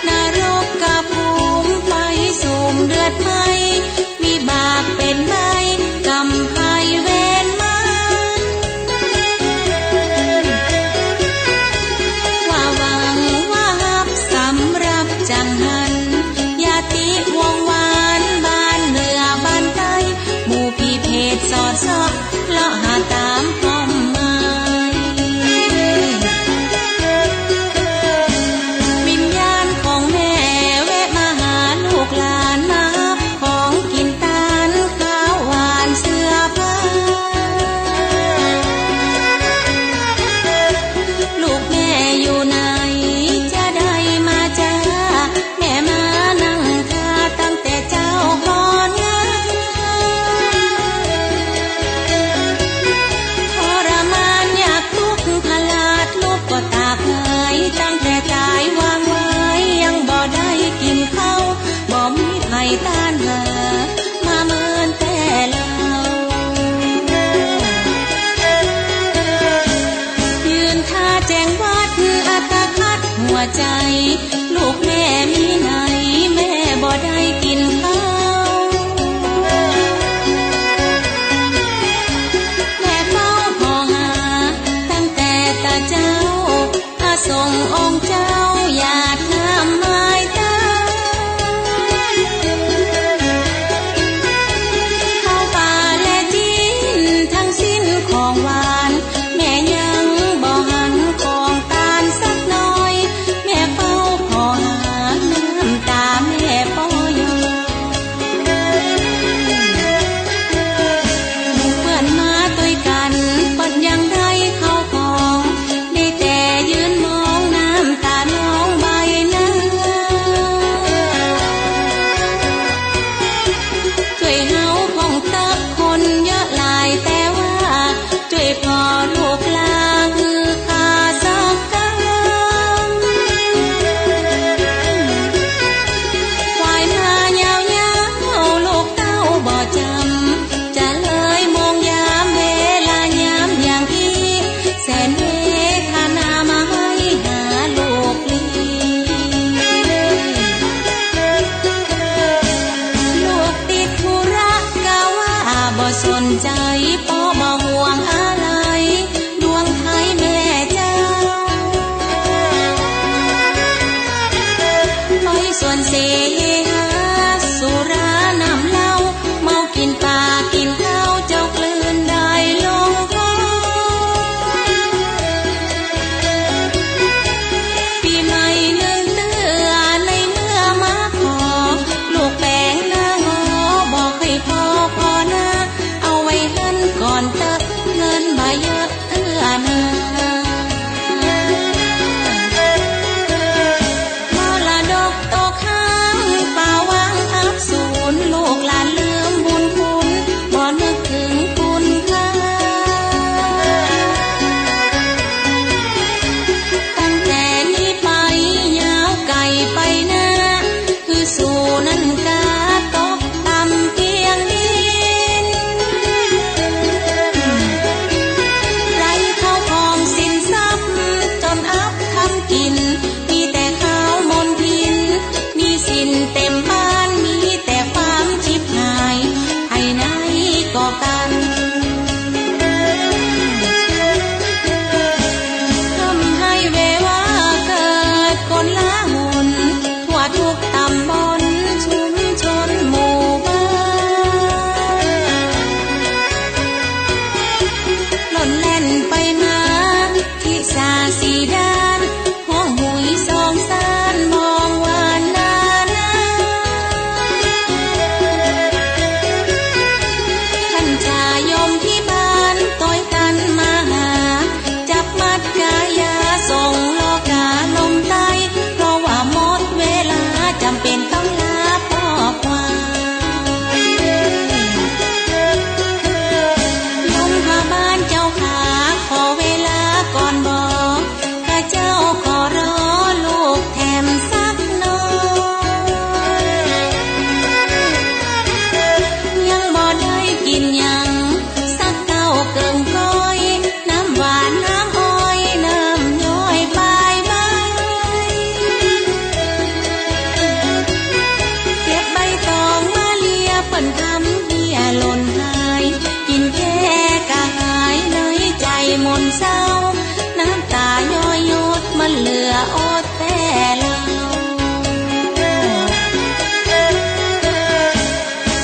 นรกกะภูมิไฟสุมเดือดไหม้ วิบากเป๋นใบ้กรรมภัยเวรมาร ว่าหวังว่าฮับสำหรับจั่งหั้น ญาติวงศ์วานบ้านเหนือบ้านใต้ หมู่ผีเปรตสอดเซาะ เลาะหาต๋ามป้อมไม้ วิญญาณของแม่แวะมาหาลูกหลาน มาฮับของกิ๋นตาน ข้าวหวานเสื้อผ้า ลูกแม่อยู่ไหน จะได้มาจ้า แม่มานั่งท่าตั้งแต่เจ๊าก่อนงาม ทรมานยากตุ๊กข์พลาดลุกก็ตาบหาย ตั้งแต่ตายวางไว้ยังบ่ได้กิ๋นข้าว บ่มีใผต้านหา มาเมินแต่เล่า ยืนท่าแจ้งวัดอัตคัดหัวใจ๋ ลูกแม่มีไหน แม่บ่ได้กิ๋นข้าว แม่เฝ้าผ่อหาตั้งแต่ตะเจ๊า พระสงฆ์องค์เจ้าหยาดน้ำไม้ตา ข้าวป๋าและจิ๊นทั้งสิ้นของหวาน แม่ยังบ่หันของต้านสักหน้อย แม่เฝ้าผ่อหาน้ำต๋า ส่วนเสหาสุราน้ำเหล้า เมากิ๋นปลากิ๋นข้าว เจ้ากลืนได้ลงคอ ปี๋ใหม่นึ่งเตื้อในเมื่อมาขอ ลูกแป๋งหน้างอ บ่ใค่พอพอนา เอาไว้หั้นก่อนเต๊อะ เงินบ่เยอะเตื้อนา มรดกตกค้างเปล่าว่างอับสูญ ลูกหลานลืมบุญคุณ บ่นึกเถิงคุณค่า ตั้งแต่นี้ไปยาวไก๋ไปหน้า หื้อสูนั้นก๋าตกต่ำเปียงดิน ไร้เข้าของสินทรัพย์จ๋นอับทำกิ๋น มีแต่ข้าวมลทิน หนี้สินเต๋มบ้าน มีแต่ความฉิบหาย ไห้ไหนก็กั๋น ทำหื้อเววาเกิดก๋ลาหล ทั่วกู้ต๋ำบลชุมชนหมู่บ้าน ล่นแล่นไปมา ทิศสี่ด้าน ฮ้องหุยสองซ่าน มองวานนานา ท่านจาโยมพิบาล ตวยกั๋นมาหา จับมัดก๋ายา ส่งลอกาลมใต้ เพราะว่าหมดเวลา จ๋ำเป๋นต้องลาพ่อควาย โยมพาบาลเจ้าข้า ขอเวลาก่อนบ่ ข้าเจ้าขอรอลูกแถมสักหน้อย ยังบ่ได้กิ๋นหยัง สักเก๊าเกิ่งก้อย น้ำหวานน้ำอ้อย น้ำย้อยปายใบ เก็บใบตองมาเลีย เปิ้นทำเฮียหล่นหาย กิ๋นแก้กระหาย ในใจ๋หม่นเศร้า น้ำต๋าย้อยหยด มันเหลืออดแต่เหล้า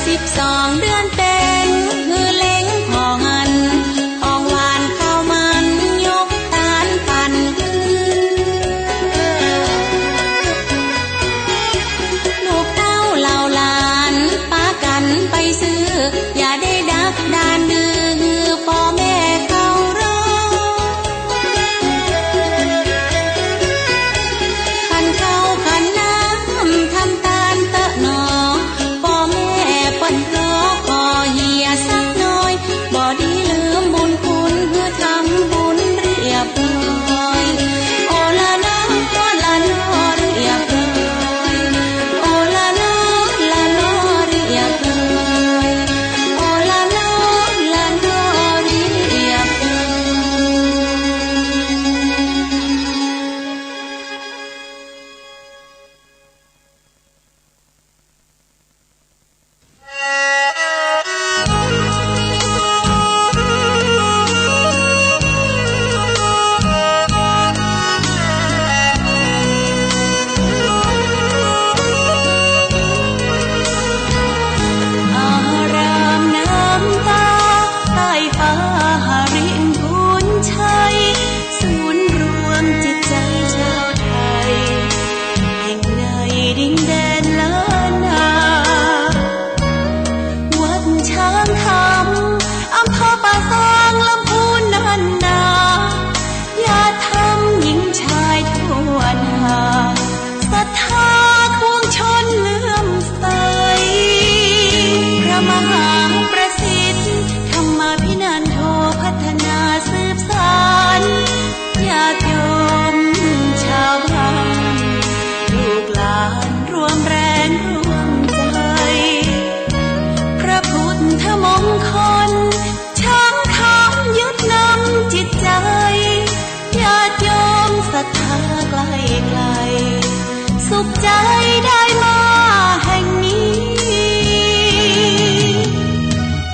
สิบสองเดือนเต็ง หื้อเล็งผ่อหัน ของหวานข้าวมัน ยกตานปันหื้อ ลูกเต้าเหล่าหลาน ปากั๋นไปซื้อ อย่าได้ดักดานดื้อ หื้อป้อแม่เขารอ ขันข้าวขันน้ำ ทำตานเต๊อะหนอ ป้อแม่เปิ้นรอ ขอเฮียสักหน้อย บ่ดีลืมบุญคุณ หื้อทำบุญเรียบร้อย โอละนอ โอละนอ เรียบร้อย โอละนอ ละนอ เรียบร้อย โอละนอ ละนอ เรียบร้อย อารามน้ำตา ใต้ฟ้าหริพุนชัย ศูนย์รวมจิตใจ๋จาวไทย แห่งในดินแดนล้านนา วัดช้างคำ อำเภอป่าซาง ลำพูนนั่นนา ญาติธรรมหญิงชายทั่วหน้า ศรัทธาปวงชนเลื่อมใส พระมหาประสิทธิ์ ธรรมาภินันโท พัฒนาสืบสาน ญาติโยมชาวบ้าน ลูกหลานร่วมแรงร่วมใจ๋ พระพุทธมงคล ช้างคำยึดนำจิตใจ๋ ญาติโยมศรัทธาใก้ไก๋ สุขใจ๋ได้มาแห่งนี้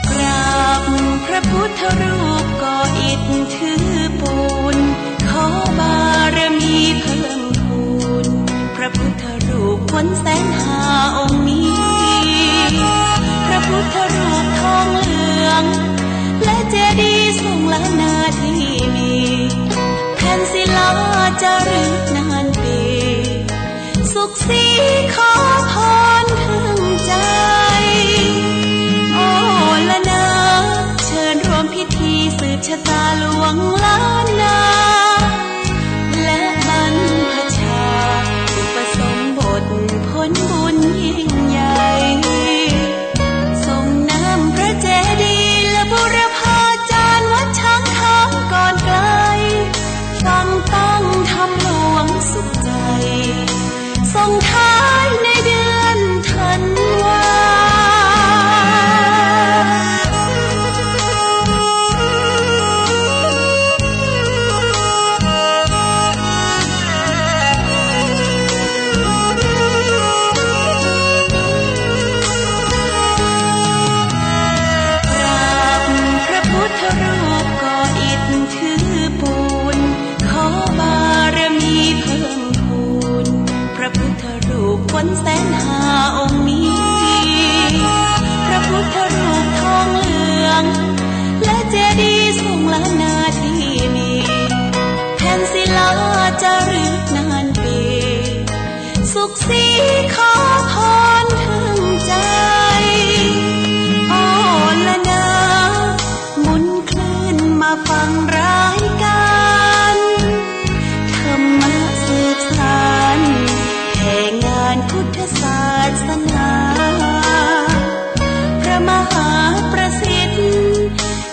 กราบพระพุทธรูปก่ออิฐถือปูน ขอบารมีเพิ่มพูน พระพุทธรูปฝนแส สุขสีขอพรเถิงใจ๋ โอละนา เชิญร่วมพิธีสืบชะตาหลวงล้านนา และบรรพชาอุปสมบทผลบุญยิ่งใหญ่ ส่งน้ำพระเจดีย์และบูรพาจารย์วัดช้างคำก่อนไกล ฟังตั้งธรรมหลวงสุขใจ๋ ส่งท้ายในเดือนธันวา กราบพระพุทธรูปก่ออิฐถือปูน ขอบารมีเพิ่มพูน พระพุทธรูปฝนแสนห้าองค์นี้ พระพุทธรูปทองเหลือง และเจดีย์ทรงล้านนาที่มี แผ่นศิลาจารึกนานปี สุขสีขอพรเถิงใจ๋ โอละนา หมุนคลื่นมาฟังรายการ ธรรมะสืบสาน แห่งานพุทธศาสนา พระมหาประสิทธิ์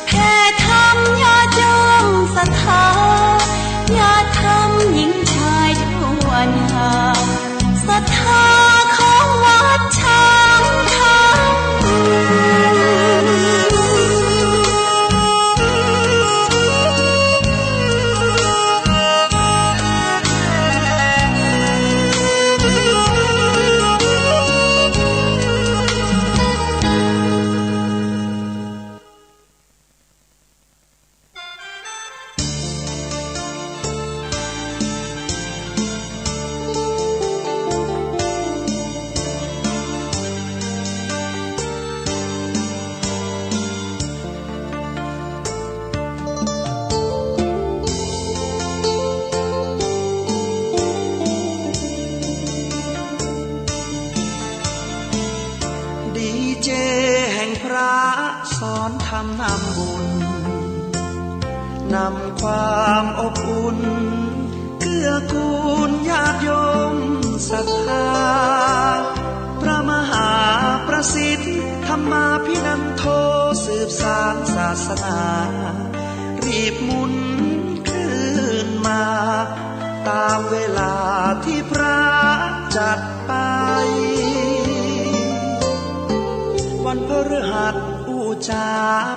แผ่ธรรมญาติโยมศรัทธา ญาติธรรมหญิงชายทั่วหน้า ศรัทธาของวัดช้างคำดีเจแห่งพระ สอนธรรมนำบุญ นำความอบอุ่น เกื้อกูลญาติโยมศรัทธา พระมหาประสิทธิ์ ธรรมาภินันโท สืบสานศาสนา รีบหมุนคลื่นมา ตามเวลาที่พระจัดไป วันพฤหัสอู้จ๋า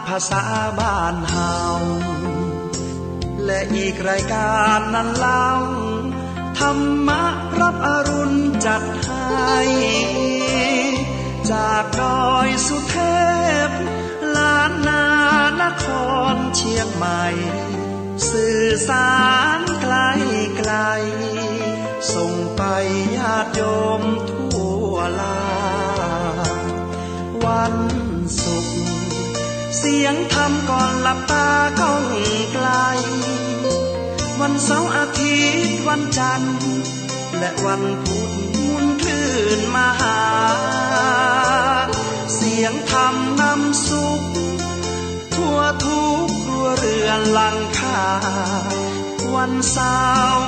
ภาษาบ้านเฮา และอีกรายการนั้นเล่า ธรรมะรับอรุณจัดให้ จากดอยสุเทพ ล้านนานครเชียงใหม่ สื่อสารไกลไกล ส่งไปญาติโยมทั่วลา วันศุกร์ เสียงธรรมก่อนหลับตาก้องไกล วันเสาร์อาทิตย์วันจันทร์ และวันพุธหมุนคลื่นมาหา เสียงธรรมนำสุข ทั่วทุกครัวเรือนหลังคา วันเสาร์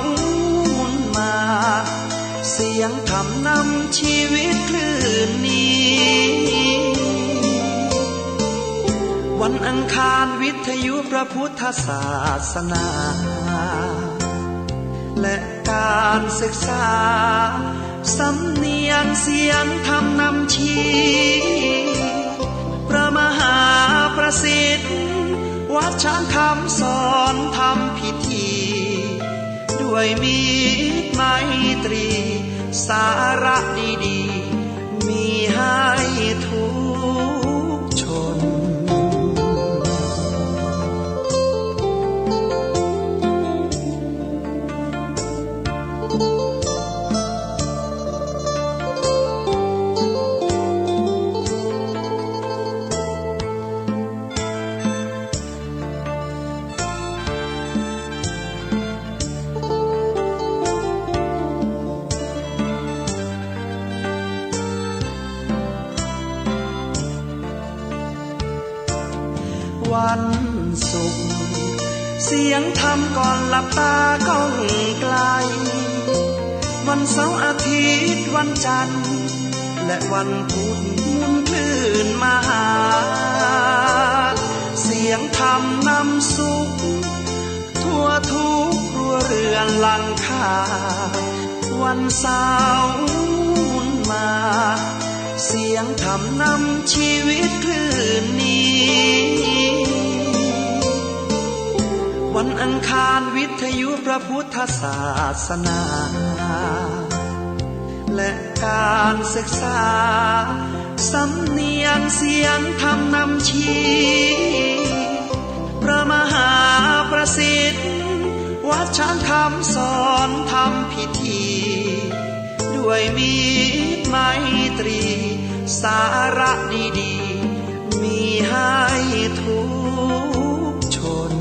หมุนมา เสียงธรรมนำชีวิตคลื่นนี้ วันอังคารวิทยุพระพุทธศาสนา และการศึกษา สำเนียงเสียงธรรมนำชี้ พระมหาประสิทธิ์ วัดช้างคำสอนธรรมพิธี ด้วยมิตรไมตรี สาระดีๆ มีให้ทุกชน วันศุกร์ เสียงธรรมก่อนหลับตาก้องไกล วันเสาร์อาทิตย์วันจันทร์ และวันพุธหมุนคลื่นมาหา เสียงธรรมนำสุข ทั่วทุกครัวเรือนหลังคา วันเสาร์หมุนมา เสียงธรรมนำชีวิตคลื่นนี้ วันอังคารวิทยุพระพุทธศาสนา และการศึกษา สำเนียงเสียงธรรมนำชี้ พระมหาประสิทธิ์ วัดช้างคำสอนทำพิธี ด้วยมิตรไมตรี สาระดีๆ มีให้ทุกชน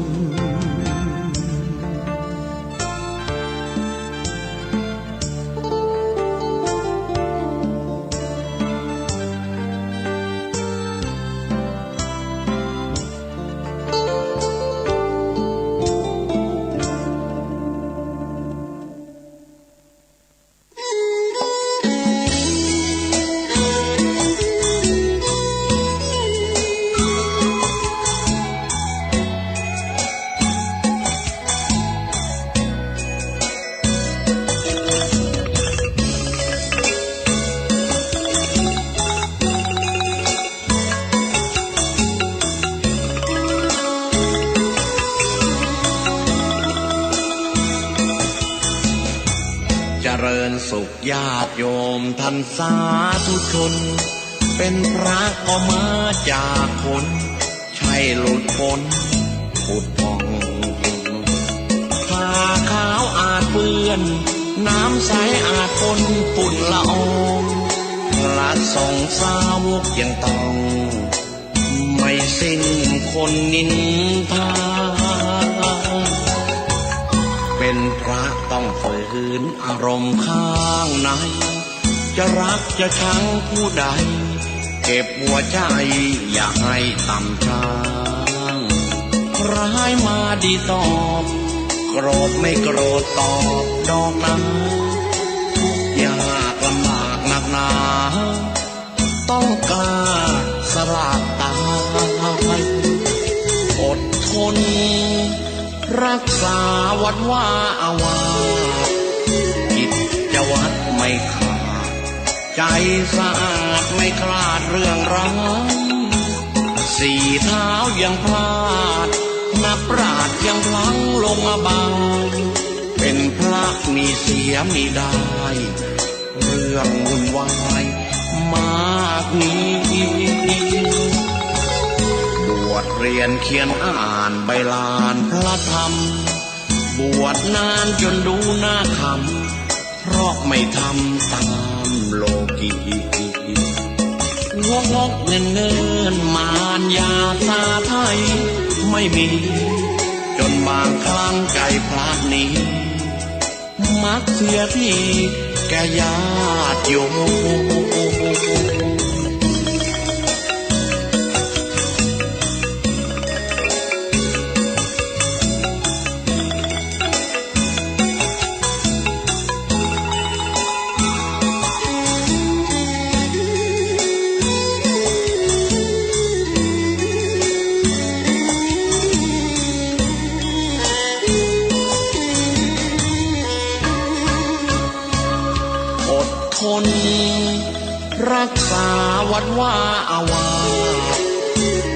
เจริญสุขญาติโยมท่านสาธุชน เป็นพระก็มาจากคน ใช่หลุดพ้นผุดผ่อง ผ้าขาวอาจเปื้อน น้ำใสอาจปนฝุ่นละออง พระสงฆ์สาวกยังต้อง ไม่สิ้นคนนินทา เป็นพระต้องฝืนอารมณ์ข้างใน จะรักจะชังผู้ใด เก็บหัวใจอย่าให้ต่ำช้า ร้ายมาดีตอบ โกรธไม่โกรธตอบดอกนะ ทุกข์ยากลำบากหนักหนา ต้องกล้าสละตาย อดทนรักษาวัดวาอาวาส กิจวัตรไม่ขาด ใจสะอาดไม่คลาดเรื่องร้าย สี่เท้ายังพลาด นับปราชญ์ยังพลั้งลงอบาย เป็นพระมีเสียมีได้ เรื่องวุ่นวายมากมี บวชเรียนเขียนอ่านใบลานพระธรรม บวชนานจนดูหน้าขำ เพราะไม่ทำตามโลกี งกงกเงินเงิน มารยาสาไทยไม่มี จนบางครั้งใจพระนี้ มักเสียทีแก่ญาติโยม อดทนรักษาวัดวาอาวาส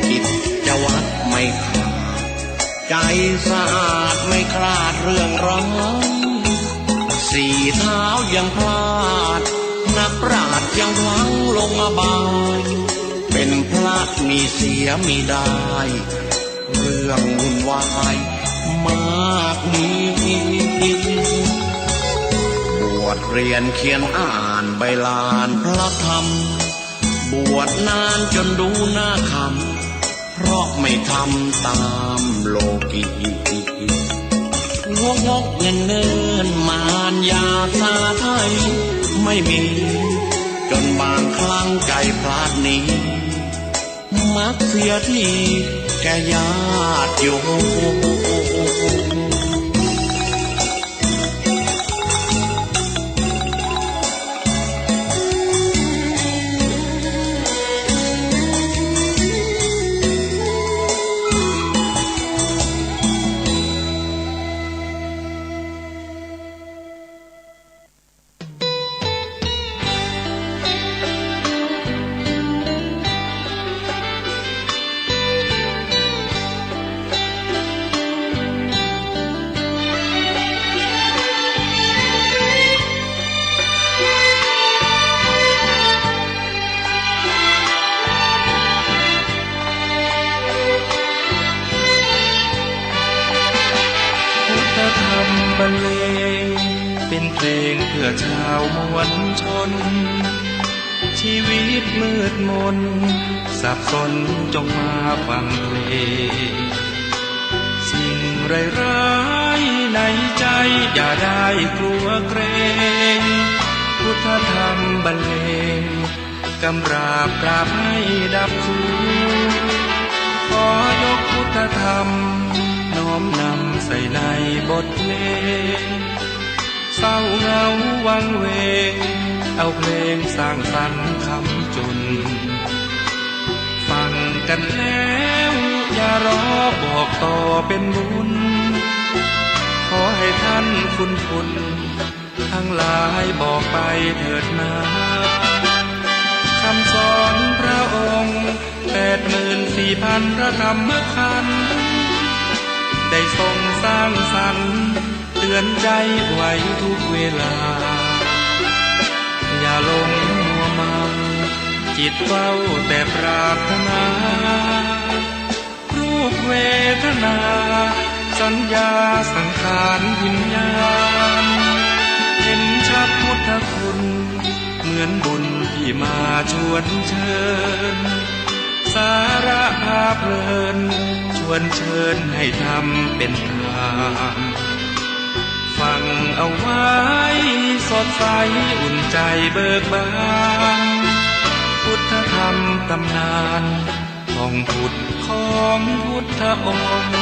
กิจวัตรไม่ขาด ใจสะอาดไม่คลาดเรื่องร้าย สี่เท้ายังพลาด นับปราชญ์ยังพลั้งลงอบาย เป็นพระมีเสียมีได้ เรื่องวุ่นวายมากมี บวชเรียนเขียนอ่านใบลานพระธรรม บวชนานจนดูหน้าขำ เพราะไม่ทำตามโลกี งกงกเงินเงิน มารยาสาไทยไม่มี จนบางครั้งใจพระนี้ มักเสียที แก่ญาติโยม พุทธธรรมบรรเลง เป๋นเพลงเปื้อจาวมวลชน ชีวิตมืดมนสับสนจงมาฟังเพลง สิ่งร้ายๆในใจ๋อย่าได้กลัวเกรง พุทธธรรมบรรเลง กำราบกราบให้ดับทุกข์ ขอยกพุทธธรรม น้อมนำใส่ในบทเพลง เศร้าเหงาวังเวง เอาเพลงสร้างสรรค์คำจุน ฟังกั๋นแล้วอย่ารอบอกต่อเป๋นบุญ ขอให้ท่านคุณคุณ ทั้งหลายบอกไปเถิดนา คำสอนพระองค์ แปดหมื่นสี่พันพระธรรมขันธ์ ได้ทรงสร้างสรรค์เตือนใจ๋ไว้ทุกเวลา อย่าหลงมัวเมา จิตเฝ้าแต่ปรารถนา รูปเวทนา สัญญาสังขารวิญญาณ เห็นชัดพุทธคุณ เหมือนบุญที่มาชวนเชิญ สาระพาเพลิน ชวนเชิญให้ทำเป๋นทาน ฟังเอาไว้สดใสอุ่นใจ๋เบิกบาน พุทธธรรมตำนาน ท่องพุทธของพุทธองค์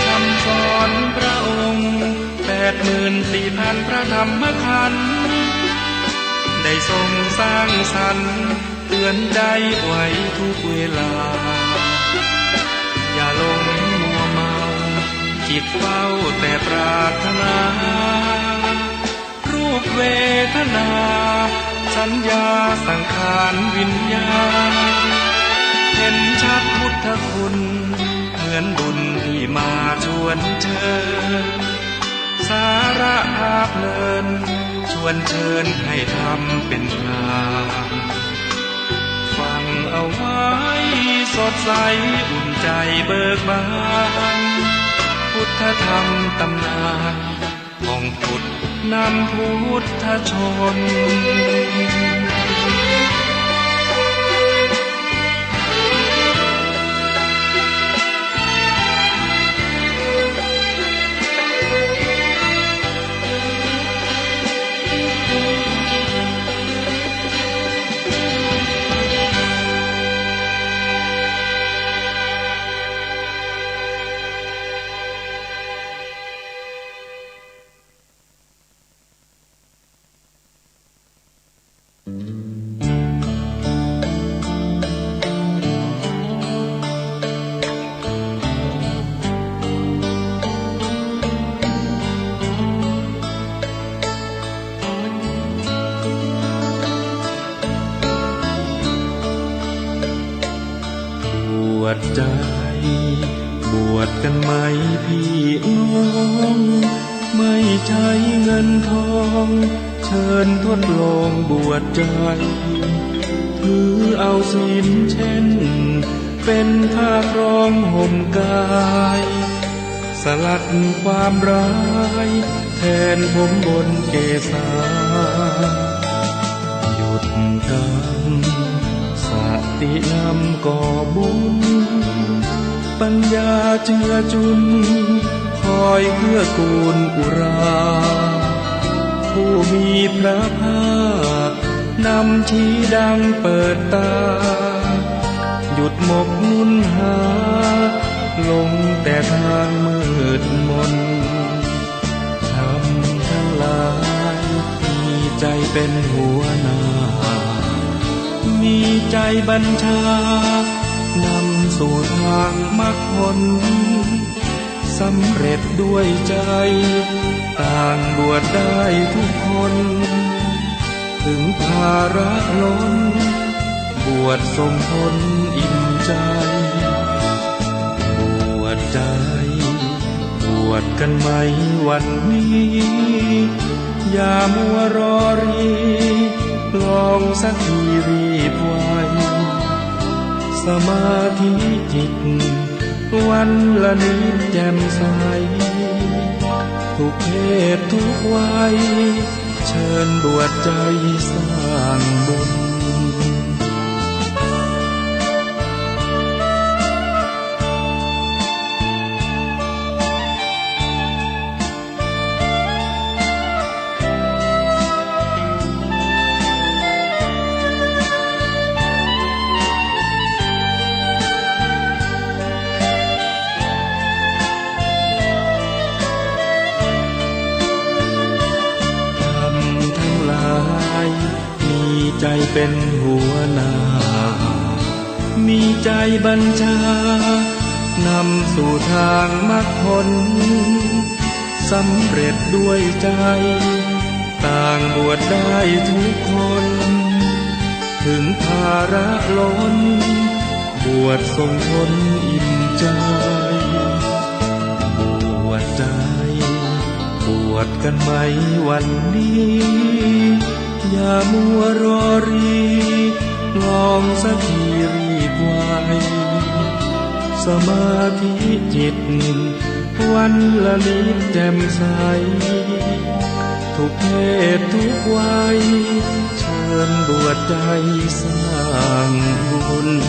คำสอนพระองค์ แปดหมื่นสี่พันพระธรรมขันธ์ ได้ทรงสร้างสรรค์เตือนใจ๋ไว้ทุกเวลา อย่าหลงมัวเมา จิตเฝ้าแต่ปรารถนา รูปเวทนา สัญญาสังขารวิญญาณ เห็นชัดพุทธคุณ เหมือนบุญที่มาชวนเชิญ สาระพาเพลิน ชวนเชิญให้ทำเป๋นทาน ฟังเอาไว้สดใสอุ่นใจ๋เบิกบาน พุทธธรรมตำนาน ของพุทธนำพุทธชน บวชใจ๋ บวชกั๋นไหมพี่น้อง ไม่ใช้เงินทอง เชิญทดลองบวชใจ๋ ถือเอาศีลเช่น เป๋นผ้าครองห่มกาย ส สลัดความร้ายแทนผมบนเกศา หยุดกรรม สตินำก่อบุญ ปัญญาเจือจุน คอยเกื้อกูลอุรา ผู้มีพระภาคนำชี้ดังเปิดตา หยุดหมกมุ่นหา หลงแต่ทางมืดมน ธรรมทั้งหลาย มีใจเป็นหัวหน้า มีใจบัญชา นำสู่ทางมรรคผล สำเร็จด้วยใจ ต่างบวชได้ทุกคน ถึงภาระล้น บวชส่งผลอิ่มใจ บวชใจ บวชกันไหมวันนี้ อย่ามัวรอรี ลองสักทีรีบไว สมาธิจิต วันละนิดแจ่มใส ทุกเพศทุกวัย เชิญบวชใจสร้างบุญ ธรรมทั้งหลาย มีใจเป็นหัวหน้า มีใจบัญชา นำสู่ทางมรรคผล สำเร็จด้วยใจ ต่างบวชได้ทุกคน ถึงภาระล้น บวชส่งผลอิ่มใจ บวชใจ บวชกันไหมวันนี้ อย่ามัวรอรี ลองสักทีรีบไว สมาธิจิต วันละนิดแจ่มใส ทุกเพศทุกวัย เชิญบวชใจสร้างบุญ อ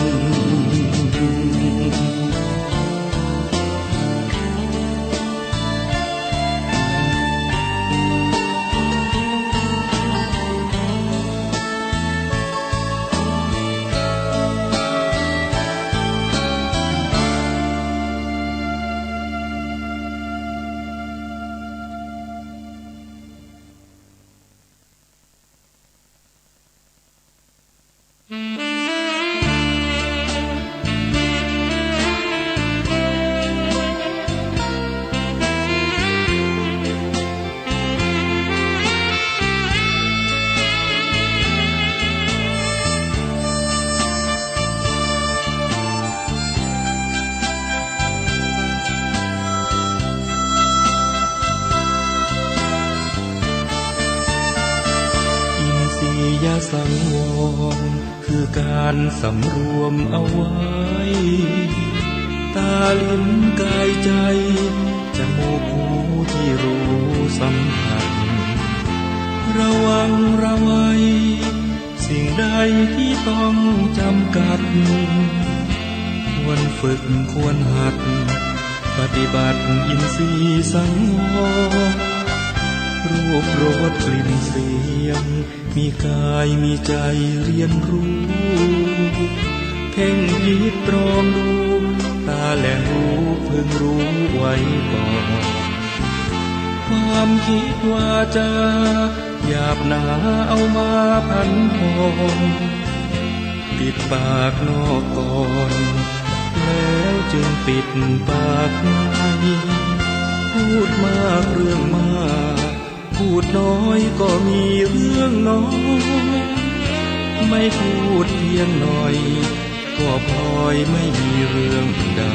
ินทรียสังวร คือการสำรวมเอาไว้ ตาลิ้นกายใจ จมูกหูที่รู้สัมผัส ระวังระวัย สิ่งใดที่ต้องจำกัด ควรฝึกควรหัด ปฏิบัติอินทรีย์สังวร รูปรสกลิ่นเสียง มีกายมีใจเรียนรู้ เพ่งพิจตรองดู ตาและหูพึงรู้ไว้ก่อน ความคิดวาจา หยาบหนาเอามาผันผ่อน ปิดปากนอกก่อน แล้วจึงปิดปากใน พูดมากเรื่องมาก พูดน้อยก็มีเรื่องน้อย ไม่พูดเพียงหน่อย ก็พลอยไม่มีเรื่องใด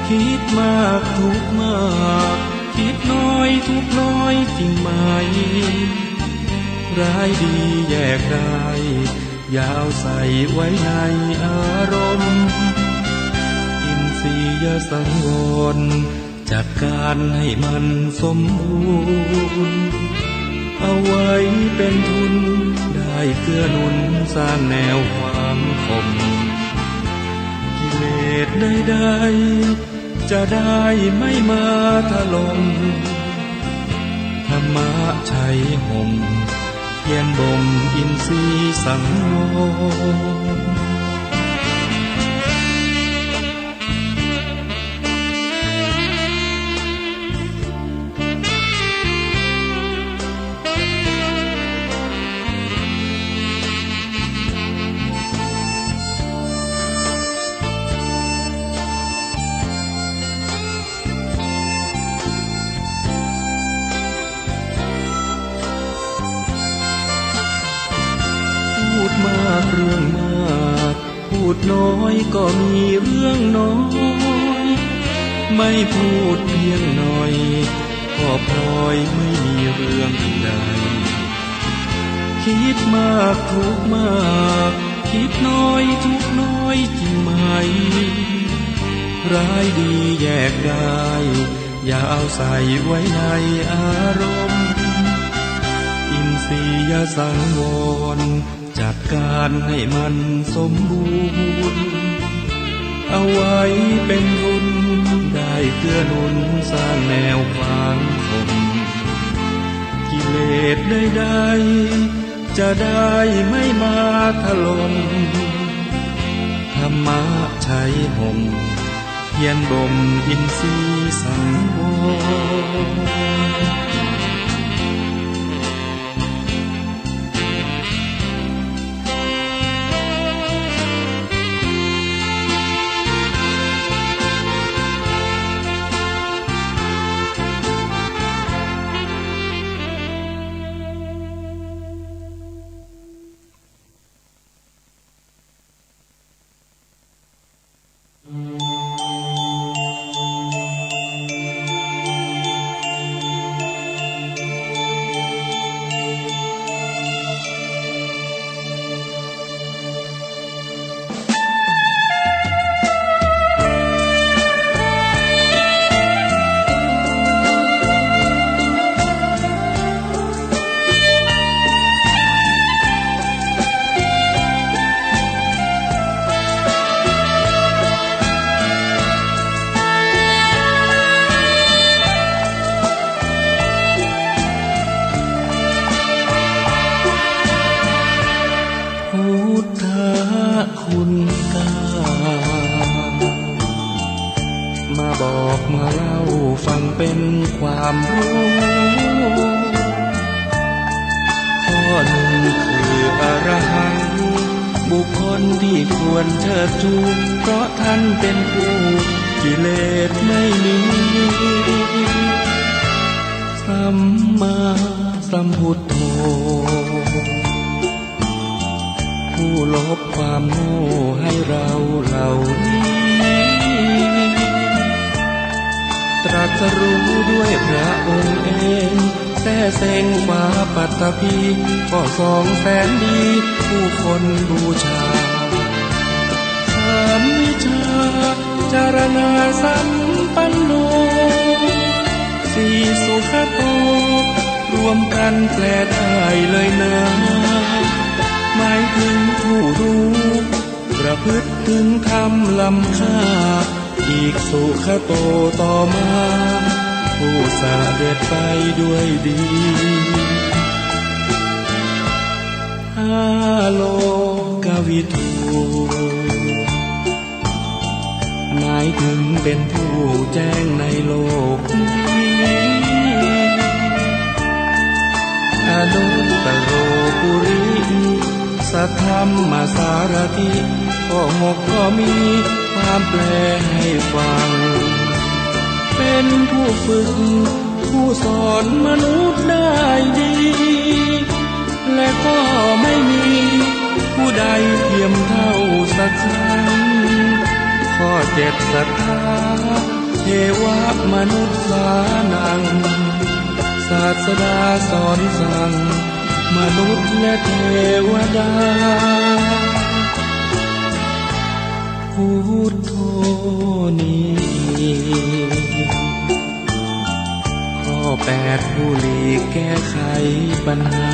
คิดมากทุกข์มาก คิดน้อยทุกข์น้อยจริงไหม ร้ายดีแยกได้ อย่าเอาใส่ไว้ในอารมณ์ อินท สียสังวร จัดก๋านหื้อมันสมบูรณ์ เอาไว้เป๋นทุน ได้เกื้อหนุน สร้างแนวความข่ม กิเลสใดๆ จะได้ไม่มาถล่ม ธรรมะไฉห่ม เพียรบ่มอินทรีย์สังวร พูดมากเรื่องมาก พูดน้อยก็มีเรื่องน้อย ไม่พูดเพียงหน่อย ก็พลอยไม่มีเรื่องใด คิดมากทุกข์มาก คิดน้อยทุกข์น้อยจริงไหม ร้ายดีแยกได้ อย่าเอาใส่ไว้ในอารมณ์ อินทรียสังวร จัดก๋านหื้อมันสมบูรณ์ เอาไว้เป๋นทุน ได้เกื้อหนุน สร้างแนวความข่ม กิเลสใดๆ จะได้ไม่มาถล่ม ธรรมะไฉห่ม เพียรบ่มอินทรีย์สังวร พุทธคุณเก้า มาบอกมาเล่าฟังเป็นความรู้ ข้อหนึ่งคืออรหันต์ บุคคลที่ควรเชิดชู เพราะท่านเป็นผู้กิเลสไม่มี สัมมาสัมพุทโธ ผู้ลบความโง่ให้เราเหล่านี้ ตรัสรู้ด้วยพระองค์เอง แต้เซ็งฟ้าปัตตภี ก็สองแสนดี ผู้คนบูชา สามวิชา จารณาสัมปันโน สี่สุขโต รวมกันแปลได้เลยนา หมายถึงผู้รู้ ประพฤติถึงธรรมล้ำค่า อีกสุขโตต่อมา ผู้เสด็จไปด้วยดี ห้าโลกวิทู หมายถึงเป็นผู้แจ้งในโลกนี้ อนุตตโรปุริ สัทธัมมสารถิ ข้อหกก็มีความแปลให้ฟัง เป็นผู้ฝึก ผู้สอนมนุษย์ได้ดี และก็ไม่มีผู้ใดเทียมเท่าสักครั้ง ข้อเจ็ดสัทธา เทวมนุษย์สานัง ศาสดาสอนสั่ง มนุษย์และเทวดา พุทโธนี้ แปด ผู้หลีกแก้ไขปัญหา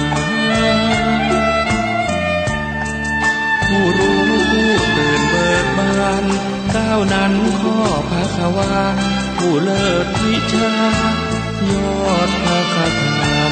ผู้รู้ผู้ตื่นเบิกบาน เก้านั้นข้อภควา ผู้เลิศวิชา ยอดพระคาถา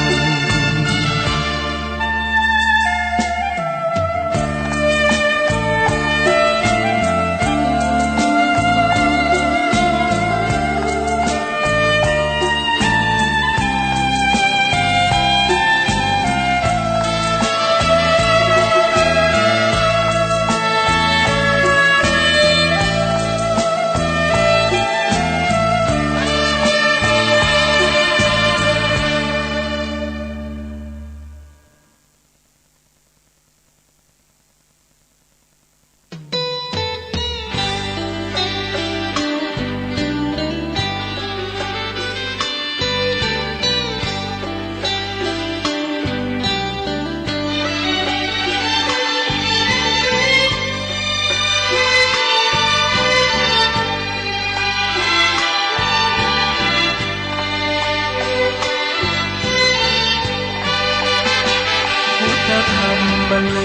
พุทธธรรมบรรเล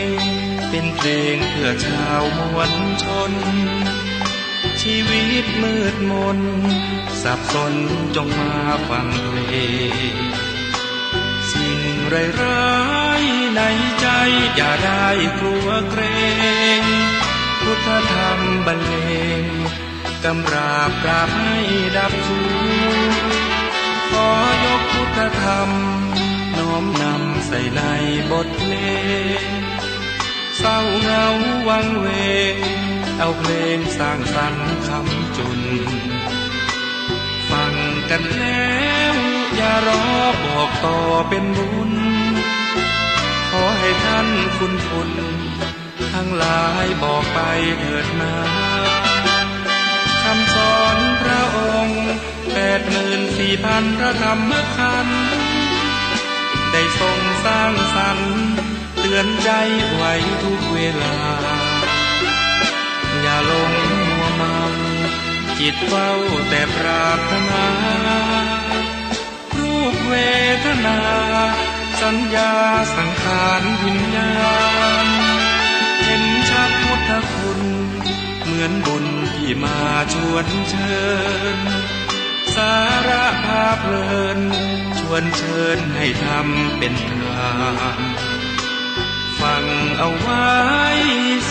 ง เป็นเพลงเพื่อชาวมวลชน ชีวิตมืดมน สับสนจงมาฟังเพลง สิ่งร้ายๆในใจอย่าได้กลัวเกรง พุทธธรรมบรรเลง กำราบปราบให้ดับทุกข์ ขอยกพุทธธรรม น้อมนำใส่ในบทเพลง เศร้าเหงาวังเวง เอาเพลงสร้างสรรค์คำจุน ฟังกันแล้วอย่ารอบอกต่อเป็นบุญ ขอให้ท่านคุณคุณทั้งหลายบอกไปเถิดนา คำสอนพระองค์ แปดหมื่นสี่พันพระธรรมขันธ์ ได้ทรงสร้างสรรค์ เตือนใจไว้ทุกเวลา อย่าหลงมัวเมา จิตเฝ้าแต่ปรารถนา รูปเวทนา สัญญาสังขารวิญญาณ เห็นชัดพุทธคุณ เหมือนบุญที่มาชวนเชิญ สาระพาเพลิน ชวนเชิญให้ทำเป็นทาน ฟังเอาไว้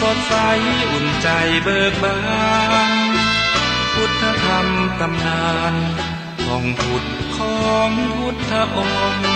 สดใสอุ่นใจเบิกบาน พุทธธรรมตำนาน ท่องพุทธของพุทธองค์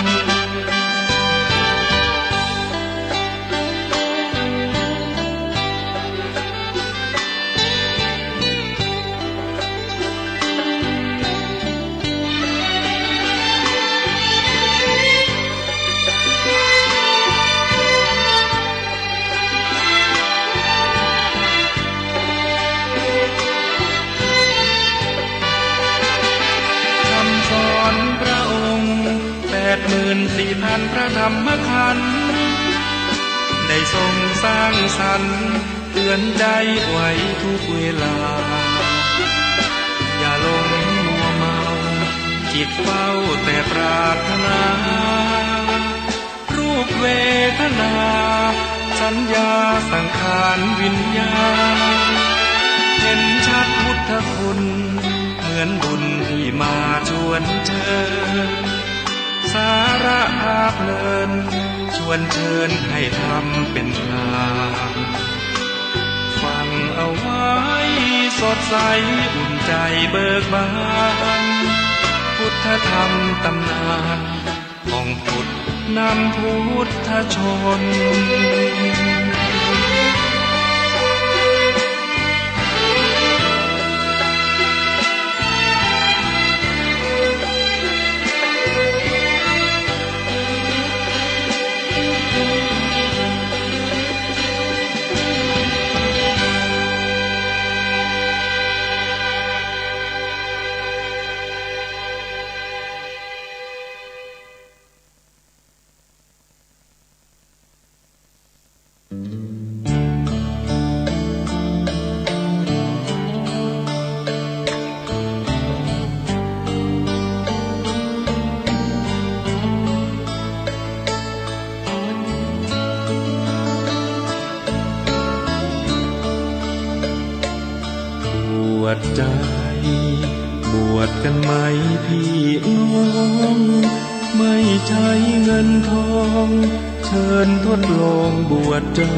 คำสอนพระองค์ แปดหมื่นสี่พันพระธรรมขันธ์ ได้ทรงสร้างสรรค์ เตือนใจไว้ทุกเวลา อย่าหลงมัวเมา จิตเฝ้าแต่ปรารถนา รูปเวทนา สัญญาสังขารวิญญาณ เห็นชัดพุทธคุณ เหมือนบุญที่มาชวนเชิญ สาระพาเพลิน ชวนเชิญให้ทำเป็นทาน ฟังเอาไว้สดใสอุ่นใจเบิกบาน พุทธธรรมตำนาน ของพุทธนำพุทธชน วดใจ๋ บวชกั๋นไหมปี้น้อง ไม่ใช้เงินทอง เชิญทดลองบวชใจ๋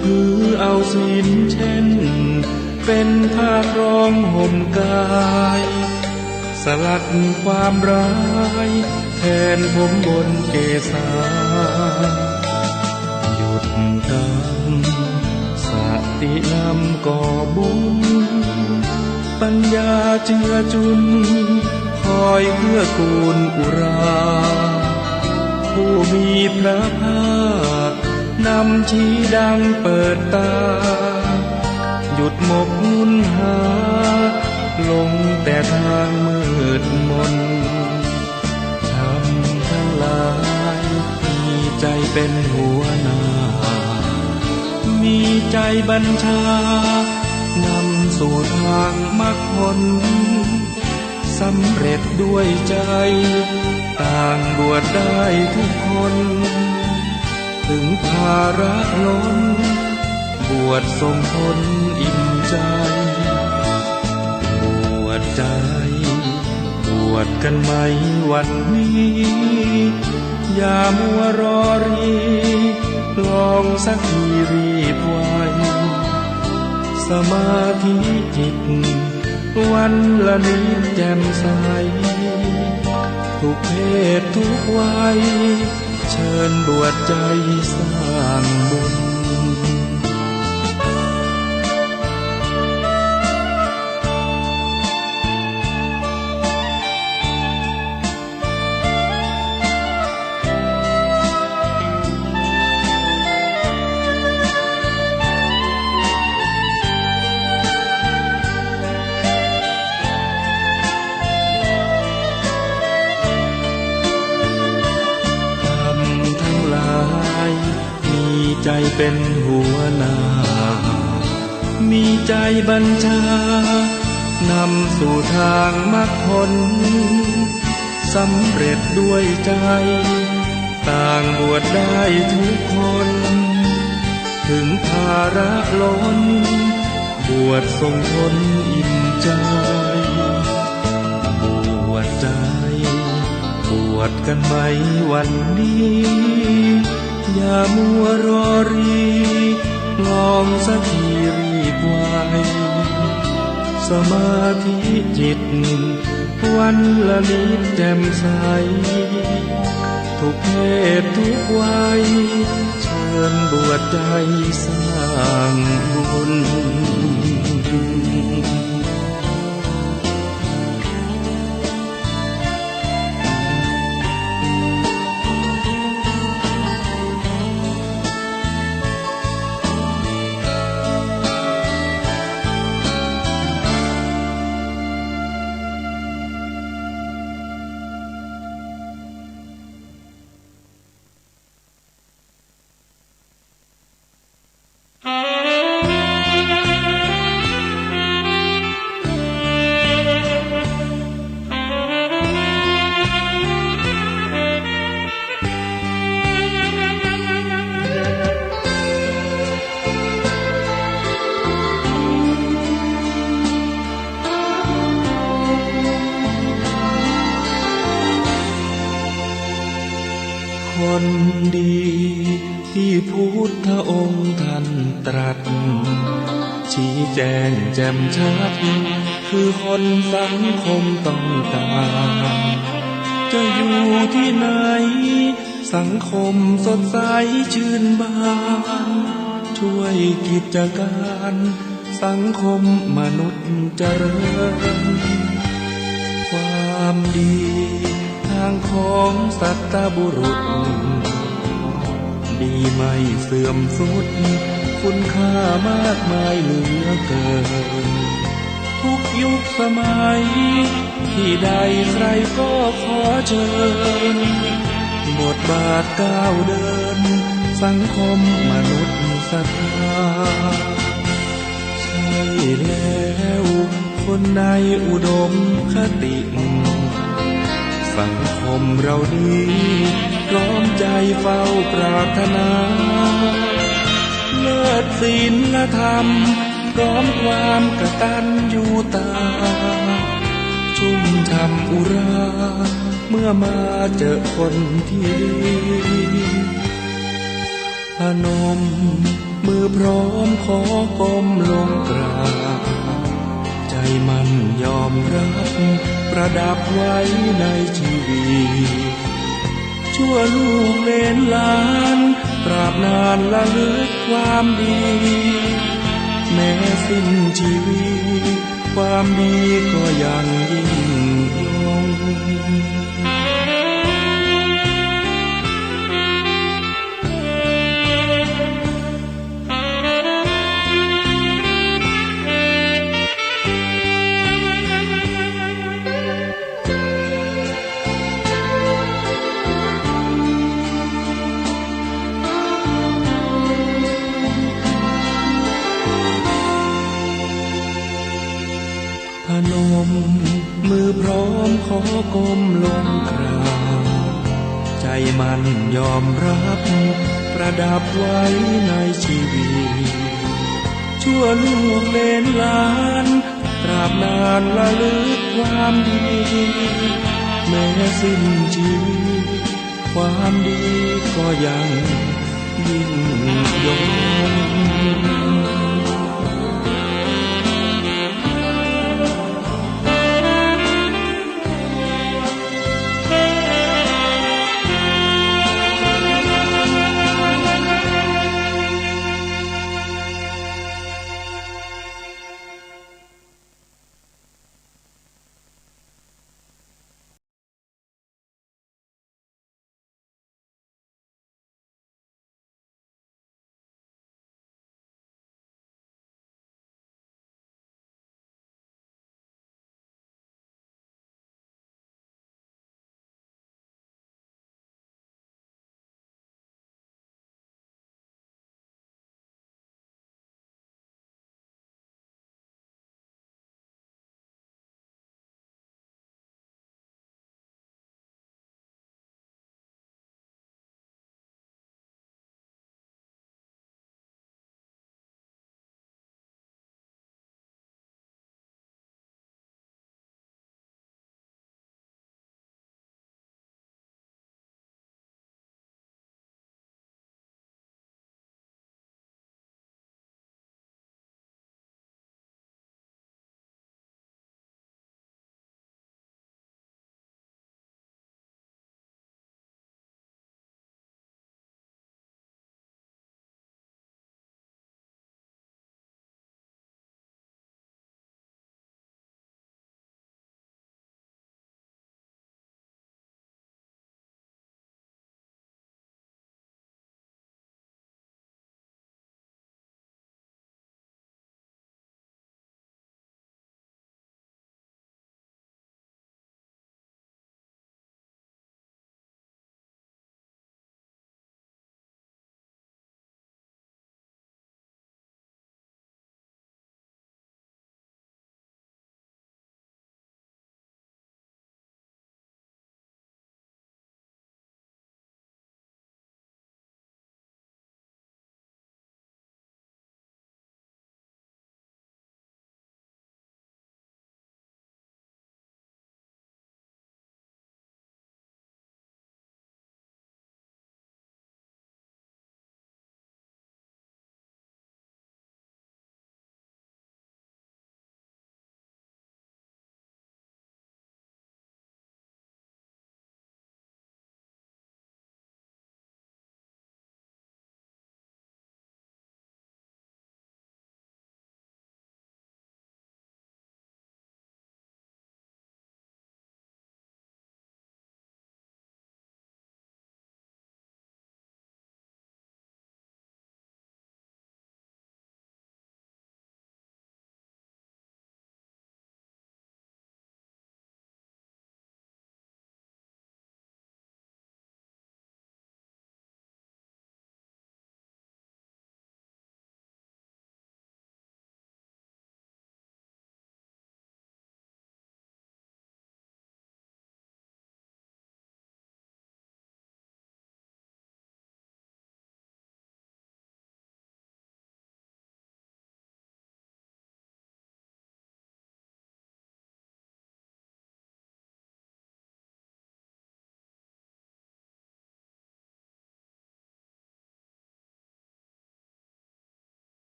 ถือเอาศีลเช่น เป๋นผ้าครองห่มก๋าย สลัดความร้าย แทนผมบนเกศา หยุดกรรม สตินำก่อบุญ ปัญญาเจือจุน คอยเกื้อกูลอุรา ผู้มีพระภาคนำชี้ดังเปิดต๋า หยุดหมกมุ่นหา หลงแต่ตางมืดมน ธรรมทั้งหลาย มีใจ๋เป๋นหัวหน้า มีใจ๋บัญชา นำสู่ตางมรรคผล สำเร็จด้วยใจ๋ ต่างบวชได้ทุกคน ถึงภาระล้น บวชส่งผลอิ่มใจ๋ บวชใจ๋ บวชกั๋นไหมวันนี้ อย่ามัวรอรี ลองสักทีรีบไว สมาธิจิต วันละนิดแจ่มใส ทุกเพศทุกวัย เชิญบวชใจ๋สร้างบุญ ธรรมทั้งหลาย มีใจ๋เป๋นหัวหน้า มีใจ๋บัญชา นำสู่ตางมรรคผล สำเร็จด้วยใจ๋ ต่างบวชได้ทุกคน ถึงภาระล้น บวชส่งผลอิ่มใจ๋ บวชใจ๋ บวชกั๋นไหมวันนี้ อย่ามัวรอรี ลองสักทีรีบไว สมาธิจิต วันละนิดแจ่มใส ทุกเพศทุกวัย เชิญบวชใจ๋สร้างบุญ คนดีที่พุทธองค์ท่านตรัส ชี้แจงแจ่มชัด คือคนสังคมต้องการ จะอยู่ที่ไหน สังคมสดใสชื่นบาน ช่วยกิจการ สังคมมนุษย์เจริญ ความดีทางของสัตบุรุษ ดีไม่เสื่อมทรุด คุณค่ามากมายเหลือเกิน ทุกยุคสมัย ที่ใดใครก็ขอเชิญ บทบาทก้าวเดิน สังคมมนุษย์ศรัทธา ใช่แล้ว คนในอุดมคติ สังคมเรานี้ พร้อมใจเฝ้าปรารถนา เลิศศีลธรรม พร้อมความกตัญญูตา ชุ่มช่ำอุรา เมื่อมาเจอคนที่ดี พนมมือพร้อมขอก้มลงกราบ ใจมั่นยอมรับ ประดับไว้ในชีวิต ชั่วลูกเหลนหลาน ตราบนานระลึกความดี แม้สิ้นชีวิต ความดีก็ยังยิ่งยง พนมมือพร้อมขอก้มลงกราบ ใจมั่นยอมรับ ประดับไว้ในชีวิต ชั่วลูกเหลนหลาน ตราบนานระลึกความดี แม้สิ้นชีวิต ความดีก็ยังยิ่งยง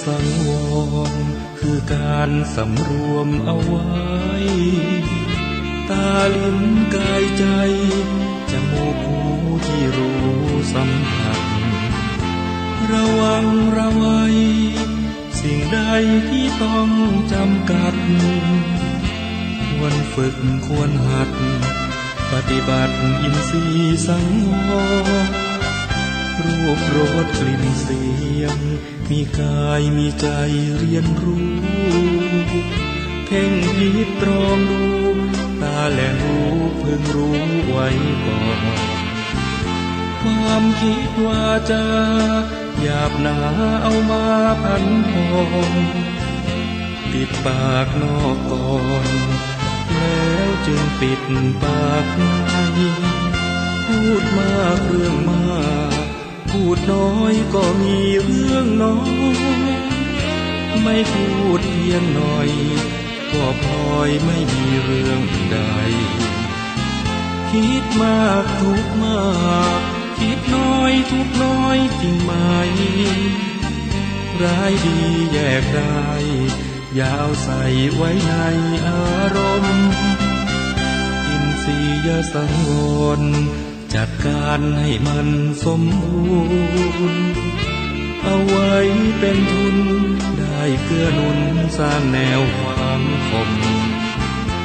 สังวรคือกาญสำรวมเอาไว้ ต๋า ลิ้น ก๋าย ใจ๋ จมูก หู ตี้ฮู้สัมผัส ระวังระวัย สิ่งใดตี้ต้องจ๋ำกัด ควรฝึกควรหัด ปฏิบัติอินทรีย์สังวร รูป รส กลิ่น เสียง มีก๋ายมีใจ๋เฮียนฮู้ เพ่งพิจตรองดู ต๋า และ หู พึงฮู้ไว้ก่อน ความคิดวาจ๋า หยาบหนาเอามาผันผวน ปิดปากนอกก่อน แล้วจึงปิดปากใน พูดมากเรื่องมาก พูดน้อยก็มีเรื่องน้อย ไม่พูดเพียงหน่อย ก็พลอยไม่มีเรื่องใด คิดมากทุกข์มาก คิดน้อยทุกข์น้อยจริงไหม ร้ายดีแยกได้ อย่าเอาใส่ไว้ในอารมณ์ อินทรียสังวร จัดก๋านให้มันสมบูรณ์ เอาไว้เป๋นทุน ได้เกื้อหนุนสร้างแนวความคม